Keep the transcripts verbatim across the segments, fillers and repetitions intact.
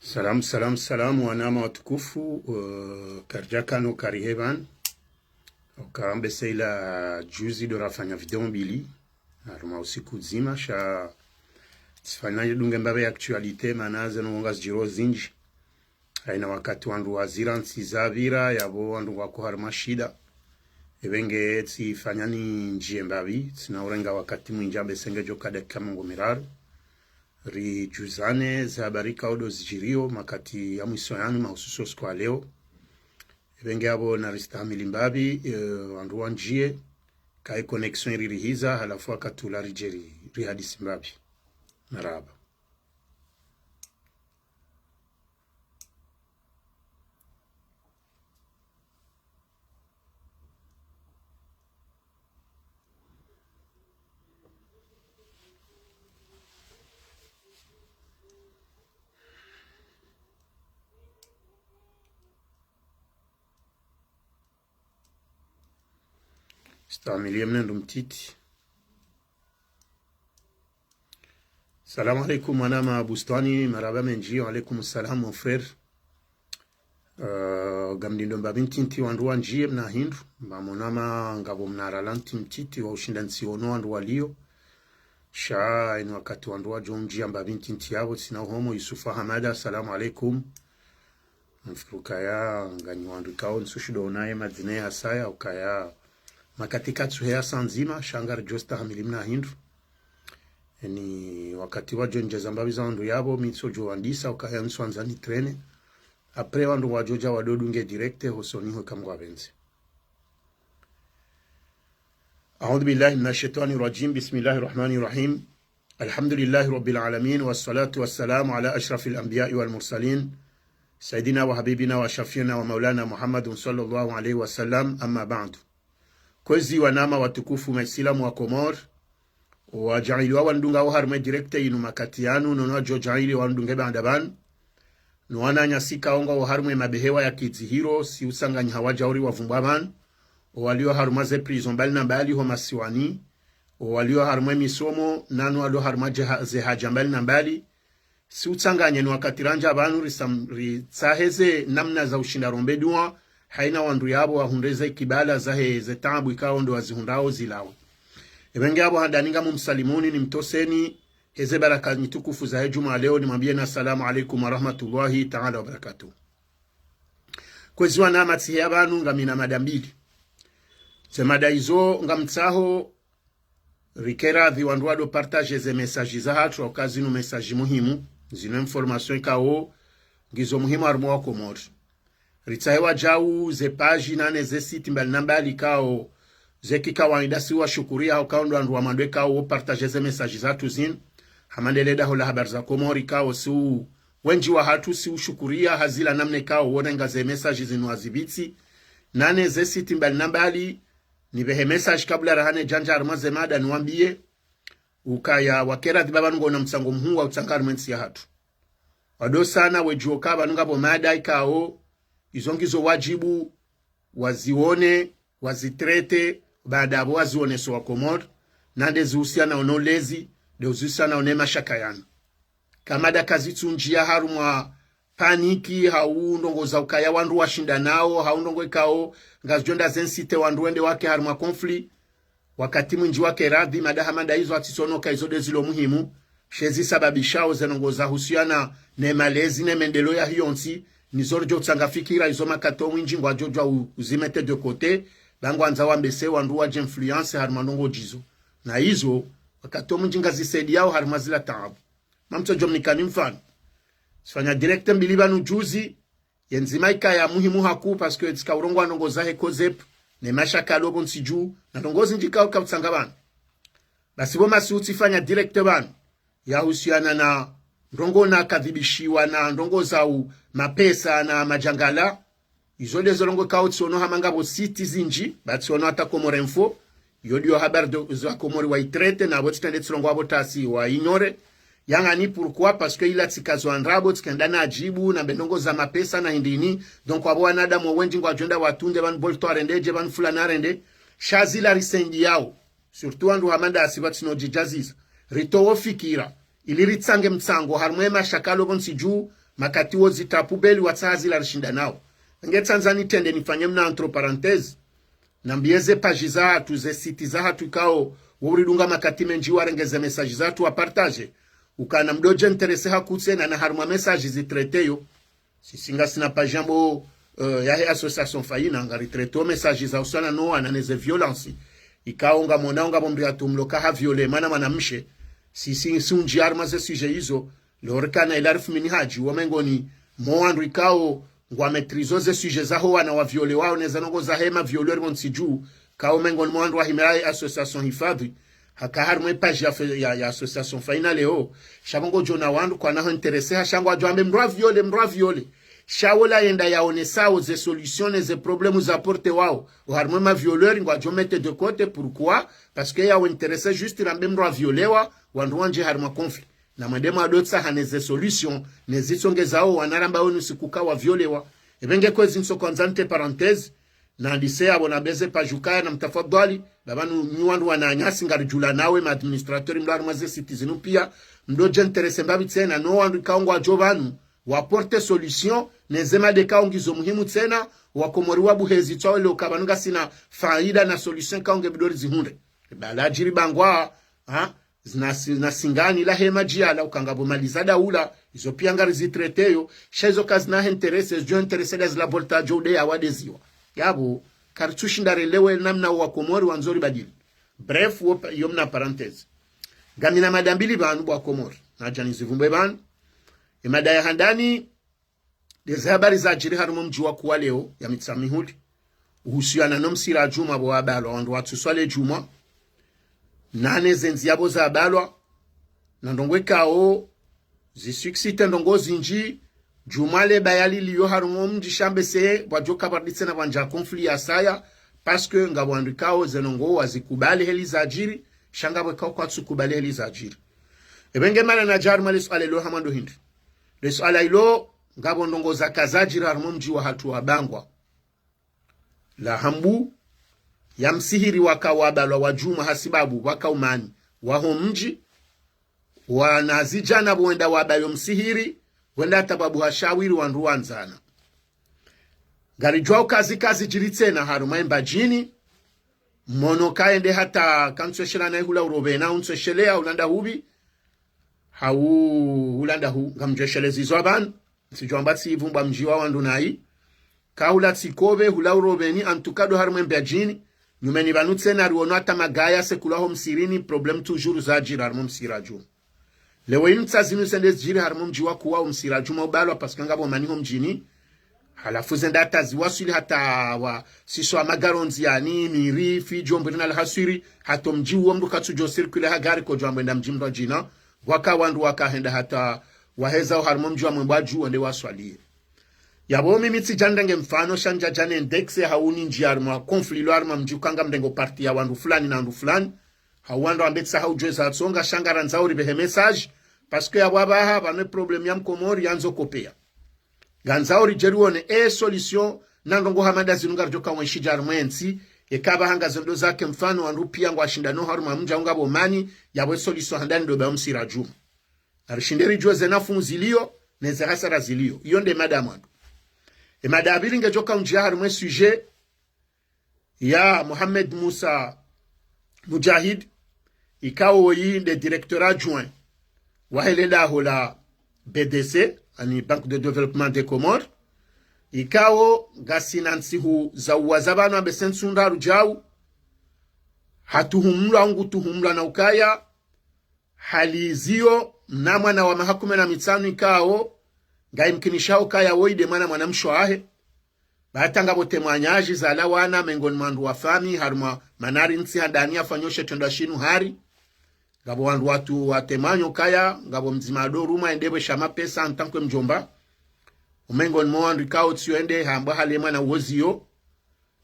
Salam, salam, salam, wanama watukufu, uh, karidjakana karibu pvanu. Oka mbese ila juzi ndo rafanya video mbili, harumwa usiku mdzima, sha tsifanya nidunge mbapvi actualité, mana zinu ngazidjiriyo zindji. Haina wakati wandru wazira ntsi zapvira, yapvo wandru wako harumwa shida. Epvenge tsifanya nindjie mbapvi, tsina urenga wakati mwindji, mbese ngedjo ka dakika mengo miraru. Ridjuzane ze habari ikao ndo zidjiriyo makati ya mwiso yanu, mahususu usiku wa leo. Epvenge yapvo naristahamili mbapvi, eh, wandru wandjie, kayi connexion iririhiza, halafu wakati ula ridje ri, rihadisi mbapvi. Marahaba. Stahamiliye mnendo mtiti. Salam alaykum, wanama Bustani, marahaba mendji, wa alaykum salam, mon frère. Euh, ngamlindo mbapvi ntiti wandru wandjie mna hindru, mba monama ngapvo mna ralenti mtiti wa ushinda ntsiono wandru waliyo. Sha, inu wakati wandru wadjo ndjia mbapvi ntiti yapvo, tsina uhomo, Yusufa Hamada, salam alaykum. Mfikiri ukaya, nganyi wandru ikao ntsushindo onaye madzina ya saya, ukaya makati katsuheya saa ndzima, sha ngaridjo stahamili mna hindru. Eni wakati wadjo ndjeza mbapvi za wandru yapvo, mi ntsodjo wandisa, ukaya ntsuandza nitrene. Après wandru wadjo dja wado dunge direct, hosoni hwe kamgwa pvendze. أعوذ بالله من الشيطان الرجيم. بسم الله الرحمن الرحيم. الحمد لله رب العالمين، والصلاة والسلام على أشرف الأنبياء والمرسلين، سيدنا وحبيبنا وشفيعنا ومولانا محمد صلى الله عليه وسلم، أما بعد. Kwezi wanama watukufu maislamu wa Komori, wadjaaliwa wandunga oharumwe direct inu makati yanu, nono wadjo djaaliwa wandunge baanda pvanu, no wananyasi ikao ngwao oharumwe mabehewa ya kidzihiro, si utsanganyiha wadjauri wavumbwa pvanu, owalio harumwa ze prison mbali na mbali ho masiwani, owalio harumwe misomo, nanu walio harumwa jeha-, ze haja mbali na mbali, si utsanganye ni wakati randja pvanu risam-, ritsaheze namna za ushinda rombe dua, haina wandru yapvo wahundre ze kibala zahe ze taabu ikao ndo wazihundrao zilawe. Epvenge yapvo handani ngamumsalimuni nimtoseni heze baraka nitukufu zahe djumwa leo, nimwambieni assalamu alaykum wa rahmatullahi ta'ala wa barakatuh. Kwezi wanama tsiheya pvanu ngamina mada mbili. Ze mada izo ngamtsaho rike radhi wandru wado partage ze message zahatru, uka zinu message muhimu, zinu information ikao ngizo muhimu harumwa wa Komori. Ritsahe wadjau ze page nane ze site mbali na mbali ikao ze kikawaida si washukuria, ukao ndo wandru wa mwando ikao wo partage ze message zahatru zinu. Hama ndele daho la habari za Komori ikao si u-, wendji wahatru si ushukuria ha zila namna ikao worenga ze message zinu wazipvitsi. Nane ze site mbali na mbali, nipvehe message kabla rahane djandja harumwa ze mada niwambiye ukaya wake radhi ba pvanu ngwona mtsango muhuu wa utsanga harumwe ntsi yahatru. Wado sana wedjuo ka pvanu ngapvo mada ikao izo ngizo wadjibu wazione, wazitrete, baanda yapvo wazioneso wa Komori, nande zihusiana ono ulezi, nde uzihusiana one mashaka yanu. Ka mada kazitsundjia harumwa paniki, hau ndrongoo za ukaya wandru washindanao, hau ndrongoo ikao ngazidjo nda ze inciter wandru wende wake harumwa conflit. Wakati mwindji wake radhi, mada hama nda izo atsisono ka izo nde zilo muhimu, she zisababishao ze ndrongoo zahusiana ne malezi ne mendeleo yahe iyo ntsi, nizo ridjo utsanga fikira izo makati o mwindji ngwadjo djua u-, uzimettre de côté, ba ngwandzao wambese wandru wadje influencer harumwa ndrongoo djizo. Na izo, wakati o mwindji ngazisaidiao harumwa zila taabu. Mamtsodjo mnikani mfano. Tsifanya direct mbili pvanu juzi, ye ndzima ikaya muhimu hakuu, parce que tsika urongoa ndrongoo zahe COSEP, ne mashaka yalio pvo ntsi dju, na ndrongoo zindji ikao kautsanga pvanu. Basi pvo masihu tsifanya direct pvanu, yahusiana na ndrongoo nakadhibishiwa na ndrongoo za u-, mapesa na madjangala, izo ndezo ndrongoo ikao tsiono hama ngapvo site zindji, ba tsiono hata Comores Info, iyo ndiyo habari ndo, za Komori waitrete, na pvo tsitrende tsirongoa pvo tasi wa ignorer. Yangani pourquoi? Parce que ila tsikazo andrabo, tsikenda na adjibu, na mbe ndrongoo za mapesa na hindrini. Donc, wapvo wanadamu wendji ngwadjo enda watunde pvanu, Bolto arende dje, pvanu fulani arende. Sha zila risaidiao. Surtout wandru hama ndasi pvatsino djidjaziza. Ritowo fikira. Ili ritsange mtsango, harumwe mashaka yalio pvo ntsi dju, makati wo zitria poubelle watsaha zila rishinda nao. Nge tsandza nitrende nifanye mna entre parenthèse, nambiye ze page zahatru, ze site zahatru ikao, wo uridunga makati mendji warenge ze message zahatru wa partage. Ukana mdru djo intéressé hakuu tsena na harumwa message zitraité yo. Sisi ngasina page yambo, eh, yahe association Faina, ngaritraité wo message za usana no wana neze violence. Ikao ngamwona ngapvo mdru yatumlo ka ha violé mwana mwanamshe. Sisi si undji harumwa ze sujet izo, leo rikana ila rifumini hadji, wo mengoni mo wandru ikao ngwa maîtrisé ze sujet zaho wana wa violé wao neze ndrongoo zahe ma violeur pvo ntsi dju, ikao mengoni mo wandru wahimila ye association Hifadhi, haka harumwa ye page ya fe-, ya, ya association Faina leo. Sha pvo ngodjo ona wandru kwana ho intéressé ha sha ngwadjo wambe mdru wa violé, mdru wa violé. Sha wola yenda yaonesao ze solution neze problème za porté wao oharumwa ye ma violeur ngwadjo mettre de côté. Pourquoi? Parce que yawo intéressé juste rambe mdru wa violewa, wandru wandje harumwa conflit. Na mwende mwadotsaha neze solution, neze tsongeza wo wana ramba wenu siku ka wa violewa. Epvenge kwezi ntso kwandza nitre parenthèse, nandise yapvo nambe ze page ukaya na mtafadhwali, ba pvanu nyi wandru wananyasi ngaridjulana we ma administrateur mdru harumwa ze site zinu pia, mdru djo intéressé mbapvi tsena, no wandru ikao ngwadjo pvanu, wa porté solution, neze mada ikao ngizo muhimu tsena, wa Komori wa buhezi tswa wele uka pvanu ngasina faida na solution ikao nge bidi rizihundre. Ba la djiri Bangwa, ha? Zina si-, na Singani la hema djiyala, uka ngapvo mali za daula, izo pia ngarizitraité yo, sha izo kazina intéressé, zidjo intéressé nda zila volta djo ude ya wadeziwa. Yapvo, karitsushinda relewe namna wa Komori wandzo ribadili. Bref, wo pa-, yo mna parenthèse. Ngamina mada mbili pvanu bo wa Komori, nadja nizivumbe pvanu. Ye mada ya handani, ndeze habari zadjiri harumwa mdji wa Kuwa leo ya Mitsamihuli, uhusiana no msihiri djumwa pvo wabalwa wandru watsu swali djumwa, nane ze ndziya pvo zabalwa, na ndrongoo ikao zisuccité ndrongoo zindji. Djumwa le baya lilio harumwa mdji sha mbese pvwadjo ka pvarditse na pvwandja conflit ya saya, parce que ngapvo wandru ikao ze ndrongoo wazikubali heli zadjiri, sha ngapvo ikao kwatsukubali heli zadjiri. Epvenge mana nadja harumwa le suala ilo ha mwando hindri. Le suala ilo, ngapvo ndrongoo zaka zadjiri harumwa mdji wahatru wa Bangwa. La hambu, ya msihiri waka wabalwa wa djumwa hasibabu waka umani waho mdji, wanazidjana pvo wenda wabaya o msihiri, wenda hata pvwabuha shawiri wandru wandzana. Ngaridjuwa uka zika zidjiri tsena harumwa ye Mbadjini, mwono kaende hata kantsu eshelea nayi hula uropveni, untsu eshelea hula ndahupvi, hau hula ndahu, ngamdjo esheleza izo apvanu, ntsidjo amba tsi ivumbwa mdji wa wandru nayi, ka hula Tsikopve, hula uropveni, en tout cas ndo harumwa ye Mbadjini, nyumeni pvanu tsena riwono hata magaya sekulwa ho msihirini, problème toujours zadjiri harumwa msihiri djumwa. Leo inu tsa zinu zende zidjiri harumwa mdji wa Kuwa o msihiri djumwa ubalwa, parce que ngapvo mani ho mdjini. Halafu zenda hata ziwaswili hata wa siswa magarondzi yani, Miri, Fidjo, Mbwiri na Lahaswiri, hata o mdji uwo mdru katsudjo circuler ha gari kodjo amba enda mdji mdru djina, waka wandru waka henda hata waheza o harumwa mdji wa Mwembwadju wende waswaliye. Yapvo mimi tsidja nirenge mfano sha ndjadja ni indexe hau nindjiye harumwa conflit lo harumwa mdji uka ngamrengo parti ya wandru fulani na wandru fulani, hau wandru wambe tsa hau djweza tsonga sha ngarandzao ripvehe message, parce que yapvo apvaha pvanu ye problème ya Mkomori yandzo kopeya. Ngandzao ridje riwone e solution na ndrongoo hama nda zinu ngaridjo ka wenshi dja harumwa ye ntsi, eka apvaha ngazo ndo zake mfano wandru pia ngwashindano harumwa mdji hau ngapvo mani, yapvo e solution handani ndo baya o msihiri djumwa. Narishinde ridjuwe ze nafu zilio, neze hasara zilio. Iyo nde mada ya mwando. E mada ya pvili ngedjo ka undjia harumwa ye sujet ya Mohamed Musa Mujahid, ikao woyi nde directeur adjoint wahe le daho la B D C, ani Banque de Développement des Comores, ikao ngasina ntsihu za uwaza pvanu ambe se ntsu ndraru djau, hatuhumulwa, ngutuhumulwa na ukaya hali ziyo mna mwana wa maha kume na mitsanu ikao, ngayimkinishao ukaya woyi nde mwana mwanamshe wahe. Ba hata ngapvo témoignage zalawana mengoni mwa wandru wa fami, harumwa mana ri ntsi handani yafanyao she trendwa shinu hari. Ngapvo wandru watru wa témoigner ukaya, ngapvo mdzima ndo rumwa ende pvwesha mapesa en tant que mdjomba. Umengoni mwa wandru ikao tsiyo ende hambwa hale mwana uwo ziyo.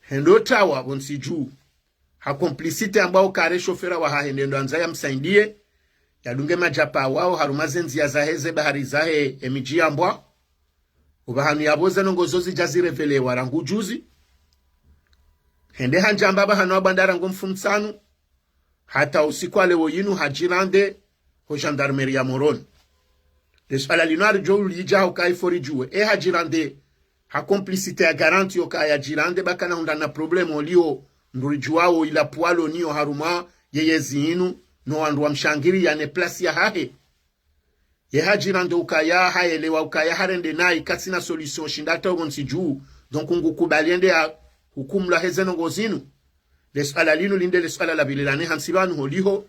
Hendo tawa pvo ntsi dju. Ha complicité ambao kare shofera wahahe nde ndo andza yamsaidie, yadunge madjapva wao harumwa ze ndziya zahe ze bahari zahe e midji yambwa. Upvahanu yapvo ze ndrongoo zo zidja zirevelewa rangu juzi. Hende handjamba pvahanu apvanda rangu mfumotsanu, hata usiku wa leo yinu hadjirande ho gendarmerie ya Moroni. Le suala linu ngaridjo ulidja hauka il faut ridjuwe. E Hadji Rande, ha complicité ya Garanti yokaya Hadji Rande bakana hundra na problème oliho, ndo ridjuwao ila pwalo niyo harumwa ye yezi inu, no wandru wamshangiriya ne place yahahe. Ye Hadji Rande ukaya haelewa ukaya harende nayi katsina solution shinda hata opvo ntsi dju. Donc ngukubali yende yahukumulwa he ze ndrongoo zinu. Le suala linu linde le suala la pvili lane hantsi pvanu holiho,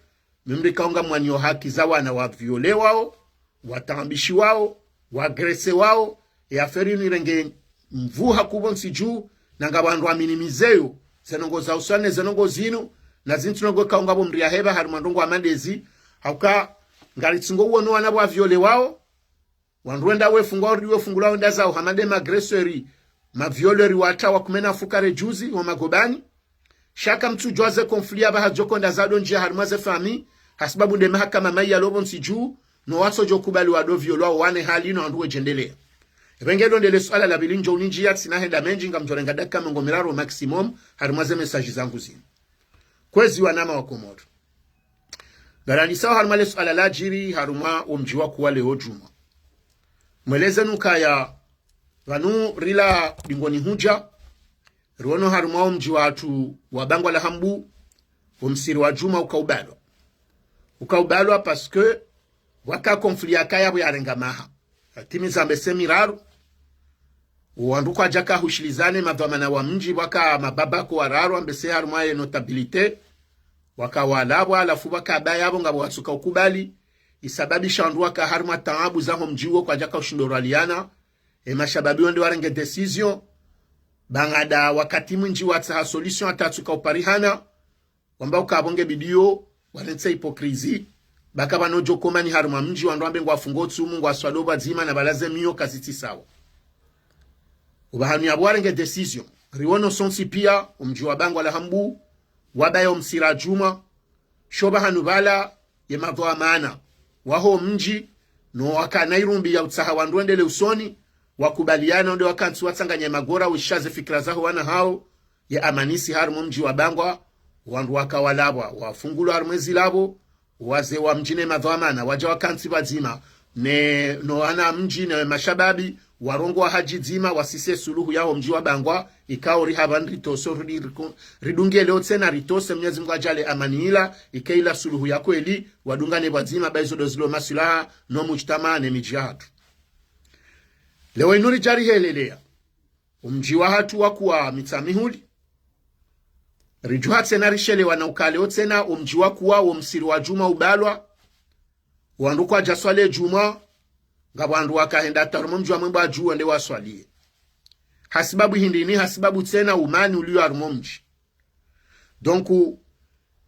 mimi rikao ngamwaniyo haki za wana wa violewao, wataambishiwao, wa agressewao, e affaire inu irenge mvuha hupvo ntsi dju, na ngapvo wandru wa minimizeyo ze ndrongoo za usoni ne ze ndrongoo zinu, na zintsu ndrongoo ikao ngapvo mndru yahepva harumwa ndrongoo hama ndezi, hauka ngaritsungo uono wana wa violewao, wandru wenda wefungwa, warudi wefungulwa wenda zao, hama nde ma agresseurs, ma violeurs watra wa kume na fukare juzi, wa magobani. Sha kamtsudjuwa ze conflits apvaha djo kwenda zado ndjia harumwa ze famille, hasibabu nde mahakama mayi yalo opvo ntsi dju, no watsodjo kubali wado violwa wane hali no wandru wedjendelea. Epvenge lo nde le suala la pvili ndjo unindjia tsina henda mendji ngamdjo renga dakika mengo miraru maximum, harumwa ze message zangu zinu. Kwezi wanama wa Komoro. Ngarandisao harumwa le suala ladjiri harumwa wo mdji wa Kuwa leo djumwa. Mweleze nukaya, pvanu rila dingoni hudja, riono harumwa wo mdji watru wa Bangwa la Hambu, wo msiri wa djumwa uka ubalwa. Uka ubalwa parce que waka conflit yakaya pvo yarenga maha. Yatimiza mbese miraru, wandru kwadjaka hushilizane madhwamana wa mdji, waka mababa ko wararu, ambese harumwa ye notabilité, waka walapvwa, halafu waka baya pvo ngapvo watsuka ukubali, isababisha wandru waka harumwa taabu zaho mdji uwo kwadjaka ushindo rwaliana, e mashababi wende warenge décision, bangada wakati mwindji watsaha solution hata watsuka uparihana, wamba uka pvo nge bidiyo, walentse hypocrisie, baka pvanu djo komani harumwa mdji wandru wambe ngwafungo tsumu, ngwaswalo pvadzima na pvalaze miyo kazitsi sawa. Upvahanu yapvo warenge décision. Riono sontsi pia, wo mdji wa Bangwa la Hambu, wabaya wo msiri wa djumwa, sho pvahanu pvala ye madhwamana waho mdji, no wakana irumbi ya utsaha wandru wendele usoni, wakubaliana wende wakantsi watsanganya magora wishaze fikira zaho wana hao, ye amani isi harumwa wo mdji wa Bangwa, wandru waka walapvwa, wafungulwa harumwa ze zilapvo, wazee wa mdji ne madhwamana, wadja wakantsi pvadzima, ne, no wana mdji ne mashababi, warongowa ha djidzima, wasise suluhu yaho mdji wa Bangwa, ikao rihapva nritose, rudi, riku-, ridunge leo tsena ritose, Mwenyezi Mungu adjaanlie amani ila, ike ila suluhu ya kweli, wadungane pvadzima, ba izo ndo zilo maslaha, no mujtamaa ne midji yahatru. Leo inu ridja rihelelea wo mdji wahatru wa Kuwa Mitsamihuli. Ridjuha tsena rishelewa na uka leo tsena wo mdji wa Kuwa wo msiri wa djumwa ubalwa. Wandru kwadja swali djumwa, ngapvo wandru wakahenda hata harumwa wo mdji wa Mwembwadju wende waswaliye. Hasibabu hindri ni hasibabu tsena umani uliyo harumwa wo mdji. Donc,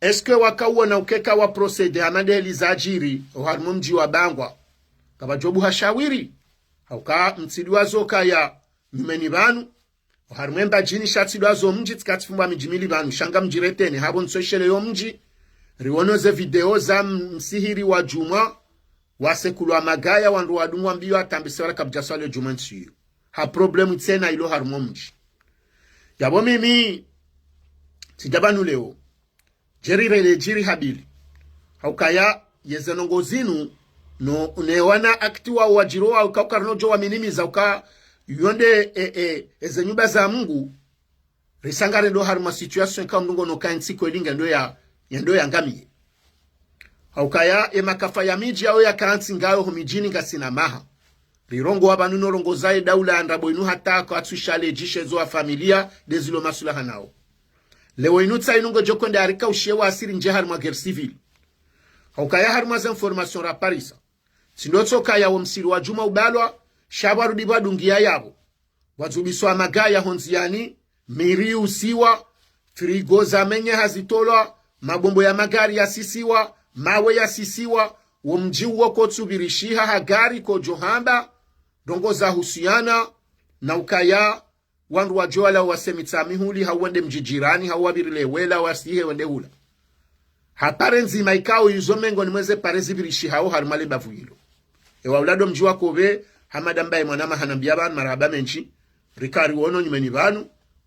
est-ce que waka uona ukeka wa procéder hama nde heli zadjiri, oharumwa wo mdji wa Bangwa? Kapvadjo buha shawiri, hauka mtsidjuwa zo kaya nyumeni pvanu, oharumwa Mbadjini sha tsidjuwa zo mdji tsika tsifumbwa midji mili pvanu, sha ngamdjiretene, hapvo ntsosheleyo mdji, riono ze video za m-, msihiri wa djumwa, wasekulwa magaya wandru wadungwa mbiyo hata mbese wala kapvadja swali djumwa ntsiyo. Ha problème tsena ilo harumwa wo mdji. Yapvo mimi, tsidja pvanu leo, djeri rele djiri ha pvili. Haukaya, ye ze ndrongoo zinu, no, ne wana acteurs wao wadjiro wao uka uka rino djo wa minimiza uka yonde, e, e, e ze nyumba za Mungu, risanga rendo harumwa situation ka mndru ngono ka ntsi kweli ngendo ya, yendo yangamiye. Haukaya, e makafa ya midji yao yakantsi ngayo ho midjini ngasina maha. Rirongowa pvanu no rongoza ye daula ndrabo inu hata kwatsu shale djishe zo wa familia, nde zilo maslaha nao. Leo inu tsa inu ngedjo kwenda yarika ushiye wa asiri ndje harumwa guerre civile. Haukaya harumwa ze informations raparisa, tsi ndo tsi ukaya wo msiri wa djumwa ubalwa, sha pvwarudi pvwadungiya yapvo. Pvwadzubiswa magaya ho ndziyani, miri usiwa, frigo za menye hazitolwa, mabombo ya magari yasisiwa, mawe yasisiwa, wo mdji uwo kotsu pvirishiha ha gari kodjo hamba, ndrongoo za husiyana na ukaya wandru wadjo wala wase Mitsamihuli, hau wende mdji jirani, hau wapvirile wela, wasihe wende hula. Ha pare ndzima ikao izo mengo ni mwa ze pare zipvirishihao harumwa le bavu ilo. Ewa ula ndo mdji wa Kobe, Hamada Mbaye mwanama hanambiya pvanu, marahaba mendji, rika riwono nyumeni pvanu,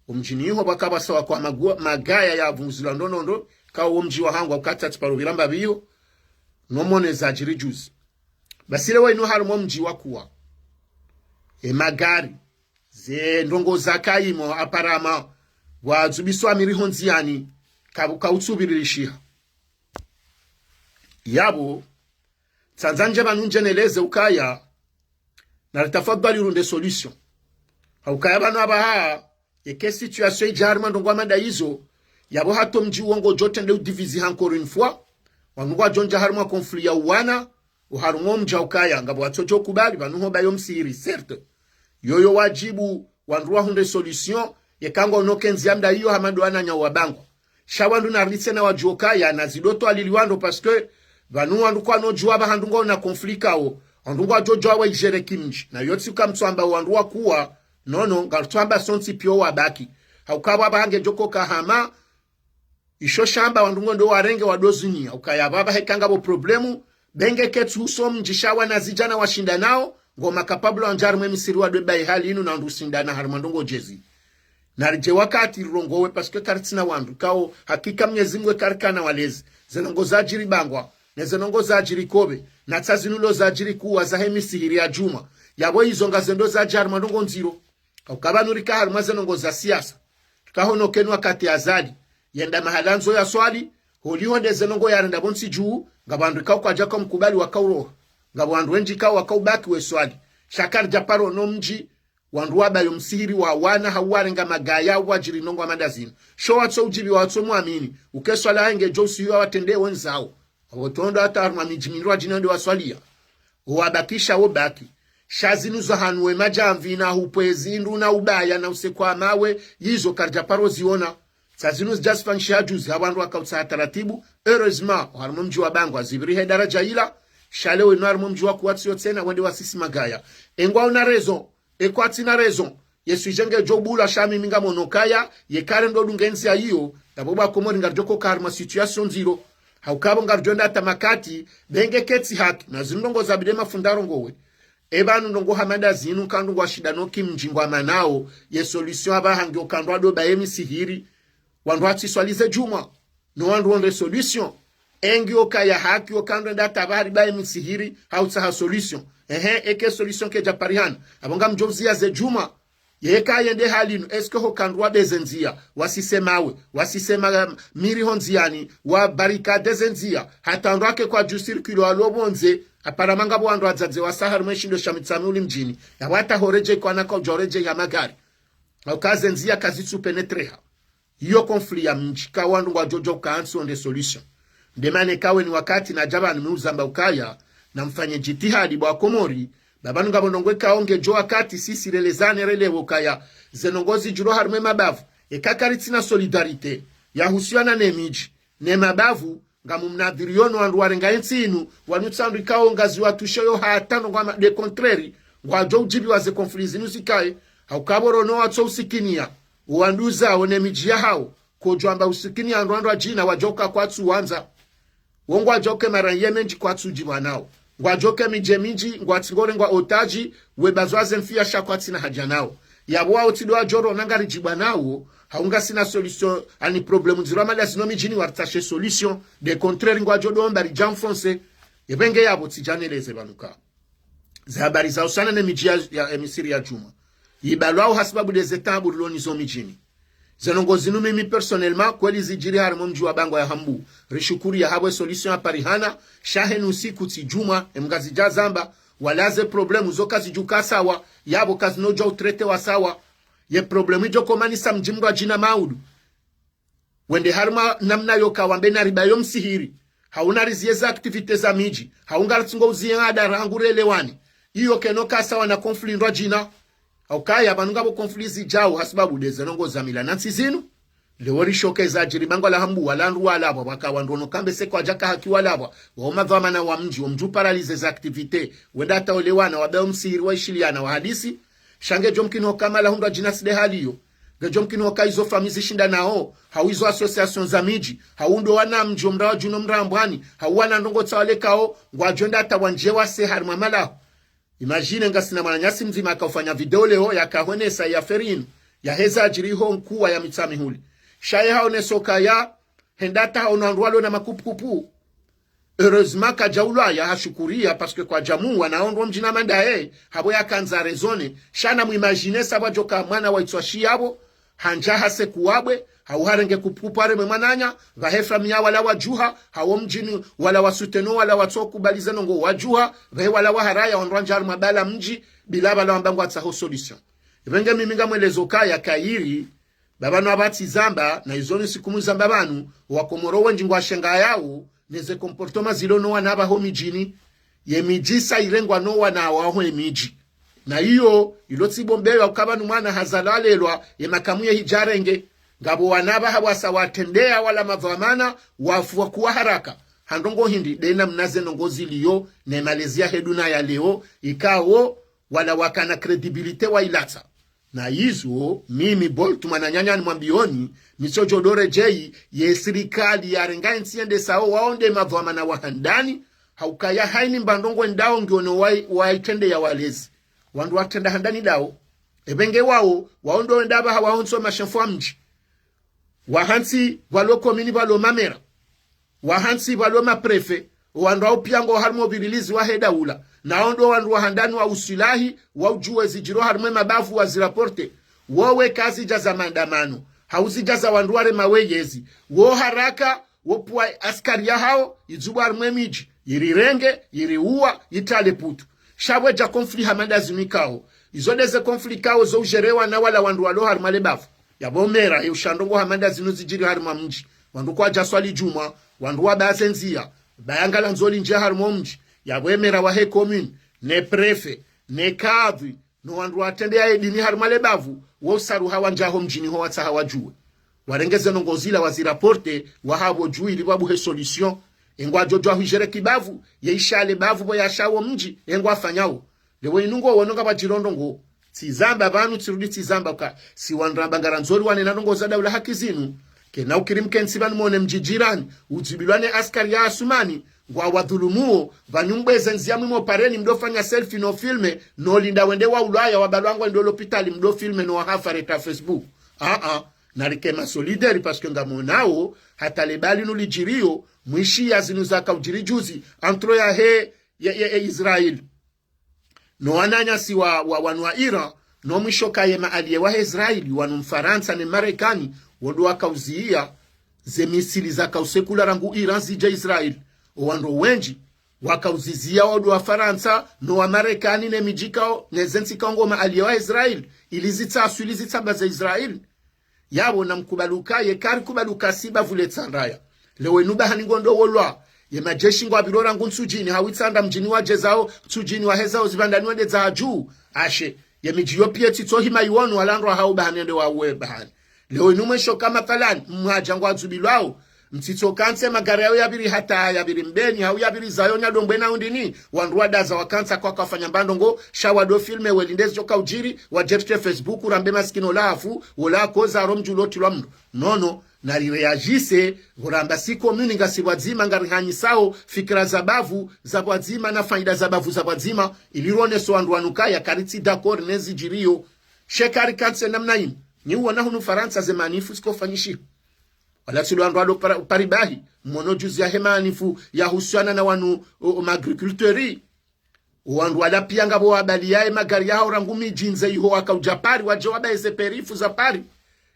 wo mdjini iho pvwaka pvwasawa kwa magua-, magaya ya pvunguzilwa ndrondrondro, kao wo mdji wa hangu wakati atsi paro pviramba pviyo, no mone zadjiri juzi. Basi leo inu harumwa mdji wa Kuwa, e magari, ze ndrongoo za kayimo, apparemment, wadzubiswa miri ho ndziani, ka, kautsubiririshiha. Yapvo, tsandza ndje pvanu ndje neleze ukaya, na ritafadhwali runde solution. Ha ukaya pvanu apvaha, eke situation idja harumwa ndrongoo hama nda izo, yapvo hata o mdji wo ngodjo trende udiviziha encore une fois, wandru ngwadjo ndja harumwa conflit ya uwana, oharumwa o mdji ha ukaya, ngapvo watsodjo kubali, pvanu ho bayo msihiri, certes. Yoyo wadjibu, wandru wahundre solution, yeka ngo noke ndzia mda iyo hama ndo wananya wabangwa. Sha wandru narilitse na wadjuo kaya, na zidoto alili wandru, parce que pvanu wandru kwanodjuwa pvahandru ngwaona conflit kao, wandru ngwadjo djuwa waigere kimdji. Na yotsi uka mtsuamba wandru wa Kuwa, non, non, ngarutsuamba sontsi pia wabaki. Ha ukaya pvapvaha ngedjo koka hama, isho shamba wandru ngondo warenge wadozunia, ukaya pvapvaha eka ngapvo problème, benge ketsi huso mdji sha wana zidjana washindanao, ngoma capable wandja harumwa e misihiri wadwe bayi hali inu na wandru usindana harumwa ndrongoo djezi. Naridje wakati rirongowe, parce que karitsina wandru, kao hakika Mnyezi Mngu ekarikana walezi, ze ndrongoo zadjiri Bangwa, ne ze ndrongoo zadjiri Kobe, na tsa zinu lo zadjiri Kuwa zahe misihiri ya djumwa, yapvo izo ngazendo zadja harumwa ndrongoo ndziro. Ka ukaya pvanu rika harumwa ze ndrongoo za siasa, rika hono kenu wakati Azali, yenda mahala ndzo yaswali, holiho nde ze ndrongoo yarenda pvontsi dju, ngapvo wandru rika ukwadja ka mkubali wakauroha, ngapvo wandru wendji ka wakaubaki weswali. Sha karidja paro no mdji, wandru wabayo msihiri wa wana hau warenga magaya hau wadjiri ndrongoo hama nda zinu. Sho watso udjibi watso mwamini, uke swala henge djo usihiwa watrende wenzao. Apvo tsi ndo hata harumwa midji mindru wadjina nde waswalia. Owabakisha wobaki. Sha zinu za hanu we madjamvi na hupwe zindru na ubaya na usekwa mawe, yizo karidja paro ziona. Sa zinu zidja zifanyishiha juzi ha wandru wakautsaha taratibu, heureusement, oharumwa mdji wa Bangwa zipviri he daraja ila, sha leo inu harumwa mdji wa Kuwa tsiyo tsena wende wasisi magaya. Engwa una raison, e kwatsina raison, ye sujet ngedjo bulwa sha mimi ngamono kaya, ye kare ndo dunge ndzia iyo, yapvo bo Wakomori ngaridjo koka harumwa situation ndziro. Ha ukaya pvo ngaridjo enda hata makati, benge ketsi haki, na zinu ndrongoo zabidi mafunda arongowe. E pvanu ndrongoo hama nda zinu ka ndrongoo washindano kimdji ngwamanao, ye solution apvaha ngiyo ka wandru wado baye misihiri, wandru watsiswali ze djumwa, no wandru wonde solution. Engiyo ka ya haki, yo ka wandru wende hata pvahali baye misihiri, ha utsaha solution. Ehe, eke solution kedja parihana, apvo ngamdjo uziya ze djumwa. Yeka yende hali inu, est-ce que ho ka wandru wabe ze ndzia, wasise mawe, wasise ma, miri ho ndziani, wabarikade ze ndzia, hata wandru wake kwadju circuler walo pvondze, apparemment ngapvo wandru wadzadze wasa harumwa e shindo sha Mitsamihuli mdjini, yapvo hata horedjei kwana kaudja horedjei ha magari. Ha ukaya ze ndzia kazitsu pénétrer ha. Iyo conflit ya mdji, ka wandru ngwadjo djuwa uka ntsi wonde solution. Nde mana eka weni wakati nadja pvanu mi uzamba ukaya, namfanye djitihadi bo Wakomori, ba pvanu ngapvo ndrongoo ikao ngedjo wakati sisi relezane relewe ukaya, ze ndrongoo zidjiro harumwa e mabavu, eka karitsina solidarité, yahusiana ne midji, ne mabavu, ngamumnadhiri yono wandru warenga e ntsi inu, wanu tsi wandru ikao ngaziwatusheyo hata ndrongoo hama nde contraire, ngwadjo udjibiwa ze conflit zinu zikaye, ha ukaya pvo rono watso usikiniya, owandru zao ne midji yahao, kodjo amba usikiniya wandru wandru wadjina wadjo ka kwatsu wandza. Wo ngwadjo ke maranye mendji kwatsu djipvwa nao. Ngwadjo ke midji e mindji, ngwatsi ngorengwa otage, webazwa ze mfiya sha kwatsina haja nao. Yapvo wao tsi ndo wadjo rona ngaridjipvwa nao, hau ngasina solution, ani problème ndziro hama nda zinu midjini waritsashe solution, de contraire ngwadjo ndo amba ridja enfoncer. Ye pvenge yapvo tsidja neleze pvanu ka ze habari za usana ne midji ya, ya e misihiri ya djumwa, yibalwao ha sababu de ze taabu rilo nazo midjini. Ze ndrongoo zinu mimi personnellement, kweli zidjiri harumwa mdji wa Bangwa ya Hambu, rishukuri ya hapvo e solution yaparihana, sha henu usiku tsi djumwa, e mngazidja zamba, wala ze problème zo kazidjo ka sawa, yapvo kazinodjo utraiter wa sawa. Ye problème idjo komanisa mdji mndru adjina maudu. Wende harumwa namna yoka wambe naribayo msihiri, hau nariziye ze activités za midji, hau ngaritsi ngo uziye ada rangu relewani. Iyo kayino ka sawa na conflit ndru adjina. Ha ukaya pvanu ngapvo conflit zidjao ha sababu de ze ndrongoo za mila na ntsi zinu. Leo rishoke zadjiri Bangwa la Hambu wala wandru walapvwa, waka wandru wono ka mbese kwadjaka haki walapvwa, wao madhwamana wa mdji, wo mdji uparalysé ze activités, wenda hata welewana, wabayo msihiri waishiliana wahadisi, sha ngedjo mkini hoka mala hundru adjina tsi de hali iyo. Ngedjo mkini hoka izo famille zishindanao, hau izo association za midji, hau ndo wana mdji, o mdru wa dju no mdru wa mbwani, hau wana ndrongoo tsa walekao, ngwadjo enda hata wandje wase harumwa malaho. Imagine ngasina mwananyasi mdzima akaufanya video leo yakahonesa ya affaire inu, yaheza adjiri ho Nkuwa ya Mitsamihuli. Sha ye haonesa ukaya, henda hata haono wandru walo na makupukupu. Heureusement kadja ulwaya, hashukuria, parce que kwadja muwa, na ondro mdjini mandaye, hapvo yakandza raisonner. Sha namwimagine sa pvwadjoka mwana wa itswa shiyapvo, handja hase kuwabwe, hau harenge kupupu haremwe mwananya, pvahe famiyi wala wadjuha, hawo mdjini wala wasoutenir, wala watsokubali ze ndrongoo wadjuha, pvahe wala waharaya, ondro wandja harumwa bala mdji, bila pvala wamba ngwatsaho solution. Ipvenge mimi ngamwelezo kaya kayiri, pvapvanu apvatsi zamba, na izo ni siku muzamba pvanu, wakomoro wendji ngwashengayao, neze comportement zilo no wana pvaho midjini, ye midji sa irengwa no wana waho emidji. Na iyo, ilo tsi bombeya ukaya pvanu mwana hazalwa halelwa, ye makamu ye hidjarenge, ngapvo wana pvaha wasa watrendeya wala madhwamana, wafu wakuwa haraka. Ha ndrongoo hindri, de namna ze ndrongoo ziliyo, ne malezi yahe duniya ya leo, ikao, wala wakana crédibilité wailatsa. Na izo, mimi Bolt mwananyanya nimwambiyoni, mitsodjo doredjeyi, ye sirikali yarenga entsi yende sawo wao nde madhwamana wa handani, haukaya haini mba ndrongoo ndao ngiono wai-, waitrendeya walezi. Wandru watrenda handani dao. Epvenge wao, wao ndo wenda pvaha waontso mashefu wa mdji. Wahantsi pvalo komini pvalo mamera. Wahantsi pvalo maprefe. Owandru wao piya ngo harumwa upvirilizi wahe daula. Nao ndo wandru wa handani wa usilahi, wa udjuwe zidjiro harumwa emabavu waziraporte. Wowe kazidja za maandamano. Hau zidja za wandru warema weyezi. Wo haraka, wo pvwa askari yahao, idzubwa harumwa emidji. Irirenge, iriuwa, itrale putu. Sha pvwedja conflit hama nda zinu ikao. Izo ndeze conflit ikao zo ujerewa na wala wandru walo harumwa lebavu. Yapvo mera, ye usha ndrongoo hama nda zinu zidjiri harumwa mdji. Wandru kwadja swali djumwa, wandru wabaze ndziya, bayangala ndzoli ndje harumwa mdji. Yapvo emera wahe commune, ne préfet, ne kadhi, no wandru watrendeya edini harumwa lebavu, wo usaruha wandja ho mdjini ho watsaha wadjuwe. Warenge ze ndrongoo zila waziraporte, wahapvo dju ili pvwabuhe solution. Engwadjo djuwa hujere kibavu, ye isha lebavu pvo yasha wo mdji, engwafanyao. Leo inu ngo wono ngapvadjiro ndrongoo. Tsizamba pvanu tsirudi tsizamba uka. Si wandru amba ngarandzori wanena ndrongoo za daula haki zinu. Kena ukiri mkentsi pvanu mone mdji jirani, udzubilwa ne askari ya Asumani, ngwawadhulumuo, pvanu mbweze ndziya mwimo pareni mdofanya selfie no filme, no linda wende wa ulwaya wabalwa ngwendo lopitali mdo filme no wahafa reta Facebook. Aa, narike ma solidaire parce que ngamonao, hata lebali nu lidjiriyo, mwishiya zinu zaka udjiri juzi, entre yahe, ye, ye, ye Israel. No wananyasi wa, wa, wanu wa Iran, no mwisho kaye ma alliés wahe Israel, wanu Mfarantsa ne Marekani, wo ndo wakauziya, ze misili zakausekula rangu Iran zidja Israel. Owandru wendji, wakauziziya wo ndo Wafarantsa, no Wamarekani ne midji kao, ne zentsi kao ngo ma alliés wa Israel, ili zitsaswi, ili zitsambaze Israel. Yapvo namkubali uka, ye karikubali uka si bavu le tsandraya. Leo inu bahani ngondo wolwa. Ye majeshi ngwapviro rangu Ntsudjini, hau Itsandra mdjini wadjezao, Ntsudjini wahezao zipvandani wende za hadju. Ashe, ye midji yo piya tsitso hima iwono, wala ndro hau bahani ende wauwe bahani. Leo inu mwesho kama falani, mwadja ngwadzubilwao. Mtsitso kantse magari yao yapviri hata yapviri Mbeni, hau yapviri zayo Nyadombwe na Undini, wandru wadaza wakantsa kwaka wafanya mba ndrongoo, sha wado filme welinde zidjoka udjiri, wadjerite Facebook, urambe masikini ola hafu, ola koza aro mdji ulotilwa mndru. Nono, narireagise, pvo ramba si commune ngasi pvwadzima ngarihanyisao, fikira za bavu, za pvwadzima, na faida za bavu za pvwadzima, ili rioneso wandru wanu kaya karitsi d'accord ne zidjiriyo. She karikantse namna inu, nyi uwona hunu Farantsa ze manifu zikofanyishiha. Wala tsi lo wandru walo para-, Paris bahi, mwono juzi yahe manifu yahusiana na wanu, o, o, ma agriculteurs. Owandru wala piya ngapvo wabaliya ye magari yahao rangu midji ndze iho wakaudja Paris, wadje wabaye ze périphériques za Paris.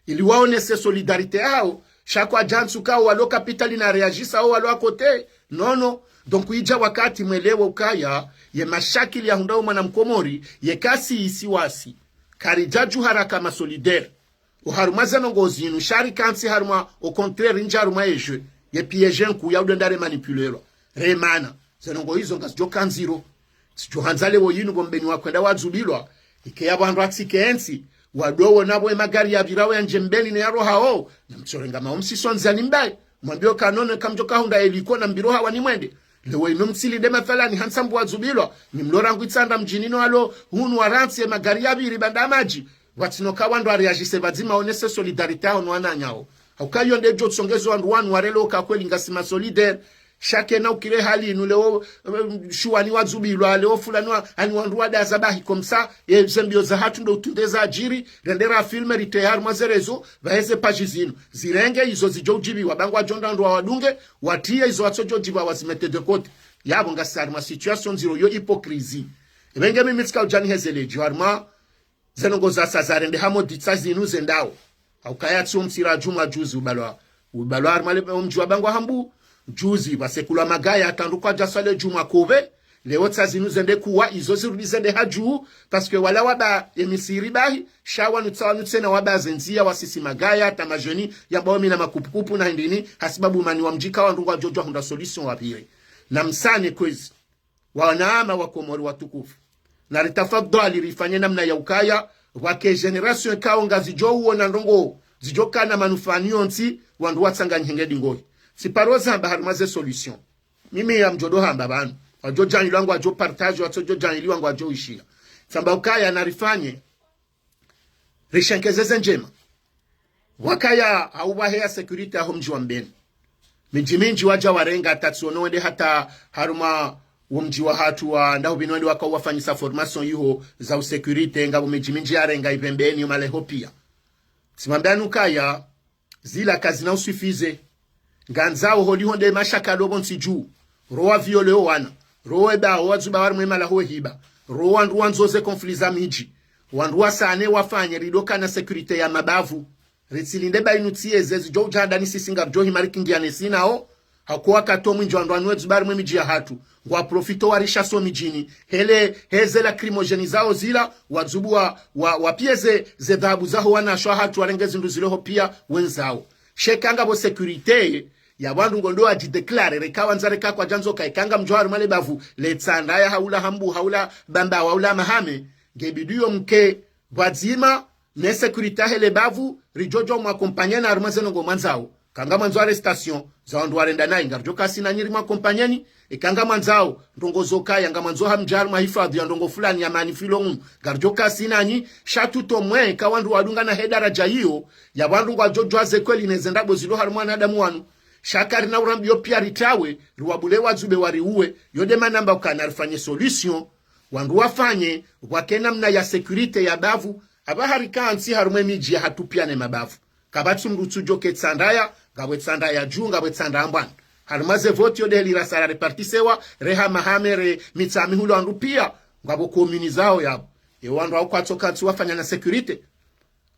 Ili waonese solidarité yahao, sha kwadja ntsu kao walo capitale na réagisse ao walo à côté. Nono, donc idja wakati mwelewe ukaya, ye mashakili yahundrao mwana mkomori, ye kasi isiwasi. Karidja dju haraka ma solidaire. Oharumwa ze ndrongoo zinu, sha rikantsi harumwa, au contraire, ndja harumwa ye jeu, ye piège nkuu ya udo nda re manipulerwa. Remana, ze ndrongoo izo ngazidjoka ndziro. Tsidjohandza leo inu pvo Mbeni wakwenda wadzubilwa, ike yapvo wandru watsike entsi, wado wona pvo ye magari yapvirao yandje Mbeni ne yarohao, na mtsorenga mao msiso ndziani mbaye. Mwambiyo ka nono kamdjoka hundra eliko na mbiro hawa ni mwende. Leo inu mtsilinde mathalani hantsa mbu wadzubilwa, ni mlo rangu Itsandra mdjini no walo hunu warantsi ye magari yapviri pvanda madji. Watsino ka wandru waréagisse pvadzima waonese solidarité yahao no wananyao. Hauka iyo nde djo tsongezo wandru wanu warelewe uka kweli ngasi ma solidaire. Sha kena ukiri hali inu leo, eh, shuwani wadzubilwa, leo fulani wa, ani wandru wadaza bahi comme ça, eh, ze mbio zahatru ndo utunde zadjiri, rende rafilme, ritowe harumwa ze réseaux, pvaheze page zinu. Zirenge izo zidjo udjibiwa, ba ngwadjo ndra wandru wawadunge, watriye izo watsodjo djibiwa wazimete de côté. Yapvo ngasi harumwa situation ndziro yo hypocrisie. Epvenge mimi tsika udjani hezele djo harumwa ze ndrongoo zasa zarendeha modi tsa zinu zendao. Haukaya tsi omtsira djumwa juzi ubalwa. Ubalwa harumwa le, omdji wa Bangwa Hambu. Juzi, pvwasekulwa magaya, hata ndru kwadjaswali djumwa kopve. Leo tsa zinu zende kuwa, izo zirudi zende hadju. Parce que wala waba emisiri bahi, sha wanu tsa wanu tsena waba zendziya wasisi magaya, hata majeni, yamba wamina makupukupu na hindrini, hasibabu mani wa mdji ka wandru ngwadjo djuwa hundra solution wapvire. Na msane kwezi. Wananya wa Komori watukufu. Naritafadhwali rifanye namna ya ukaya, pvwake génération ikao ngazidjo uona ndrongoo, zidjo kana manufaa ni yontsi, wandru watsanganyihe nge dingohi. Tsiparo zamba harumwa ze solution. Mimi ya mdjo ndo hamba pvanu. Wadjo djanyilwa ngwadjo partage, watsodjo djanyilwa ngwadjo ishiya. Tsamba ukaya narifanye, rishenkeze ze ndjema. Wakaya hau pvaheya sécurité yaho mdji wa Mbeni. Midji mindji wadja warenga, hata tsiono wende hata harumwa wo mdji wahatru wa Ndahubini wende waka uwafanyisa formation iho za u sécurité, ngapvo midji mindji yarenga ipvembeni yo maleho pia. Tsimwambiani ukaya, zila kazina usuffisé. Ngandzao holiho nde mashaka lobo ntsi dju. Ro wa violé o wana. Ro weba, o wadzuba warimwe mala ho hiba. Ro wandru wandzo ze conflit za midji. Wandru wasane wafanye ridoka na sécurité ya mabavu. Ritsilinde ba inu tsiye zezi djo udjanda ni sisi ngapvo djo himari kingiane sinao. Hako wakati omwindji wandru wanu wedzuba warimwe midji yahatru. Ngwa profito warisha so midjini. Hele heze lacrymogène zao zila. Wadzubu wa, wa, wapvieze ze dhahabu zaho wanasho wahatru warenge zindru zileho pia wendzao. Sha eka ngapvo sécurité, ya wandru ngondo wadjidéclaré, reka wandza reka kwadjandza ka, eka ngamdjo harumwa le bavu, le Tsandraya haula Hambu, haula Bamba, haula Mahame, nge bidi yo mke pvwadzima, ne sécurité yahe le bavu, ridjo djo mwa accompagner na harumwa ze ndrongoo mwandzao. Eka ngamwandzo arrestation, za wandru warenda nayi, ngaridjo kasi nanyi rimwa accompagner ni, eka ngamwandzao, ndrongoo zo kaya, ngamwandzo hamdja harumwa hifadhu ya ndrongoo fulani ya mani filo ngunu, ngaridjo kasi nanyi, sha tuto mwe, eka wandru wadunga na he daraja iyo, ya wandru ngwadjo djuwa ze kweli ne ze ndrabo zilo harumwa wanadamu wanu. Sha karina urambiyo pia ritawe, riwabule wadzube wariuwe, yo nde mana mba ukana rifanye solution, wandru wafanye, pvwake namna ya sécurité ya bavu, apvaha rika ntsi harumwe midji yahatru pia ne mabavu. Kapvatsi mndru utsudjo ke Tsandraya, ngapvo Tsandraya dju, ngapvo Tsandraya mbwani. Harumwa ze vote yo nde heli rasala répartisewa, reha Mahame, re Mitsamihuli wandru pia, ngapvo commune zao yapvo. E wandru hau kwatsoka ntsi wafanya na sécurité.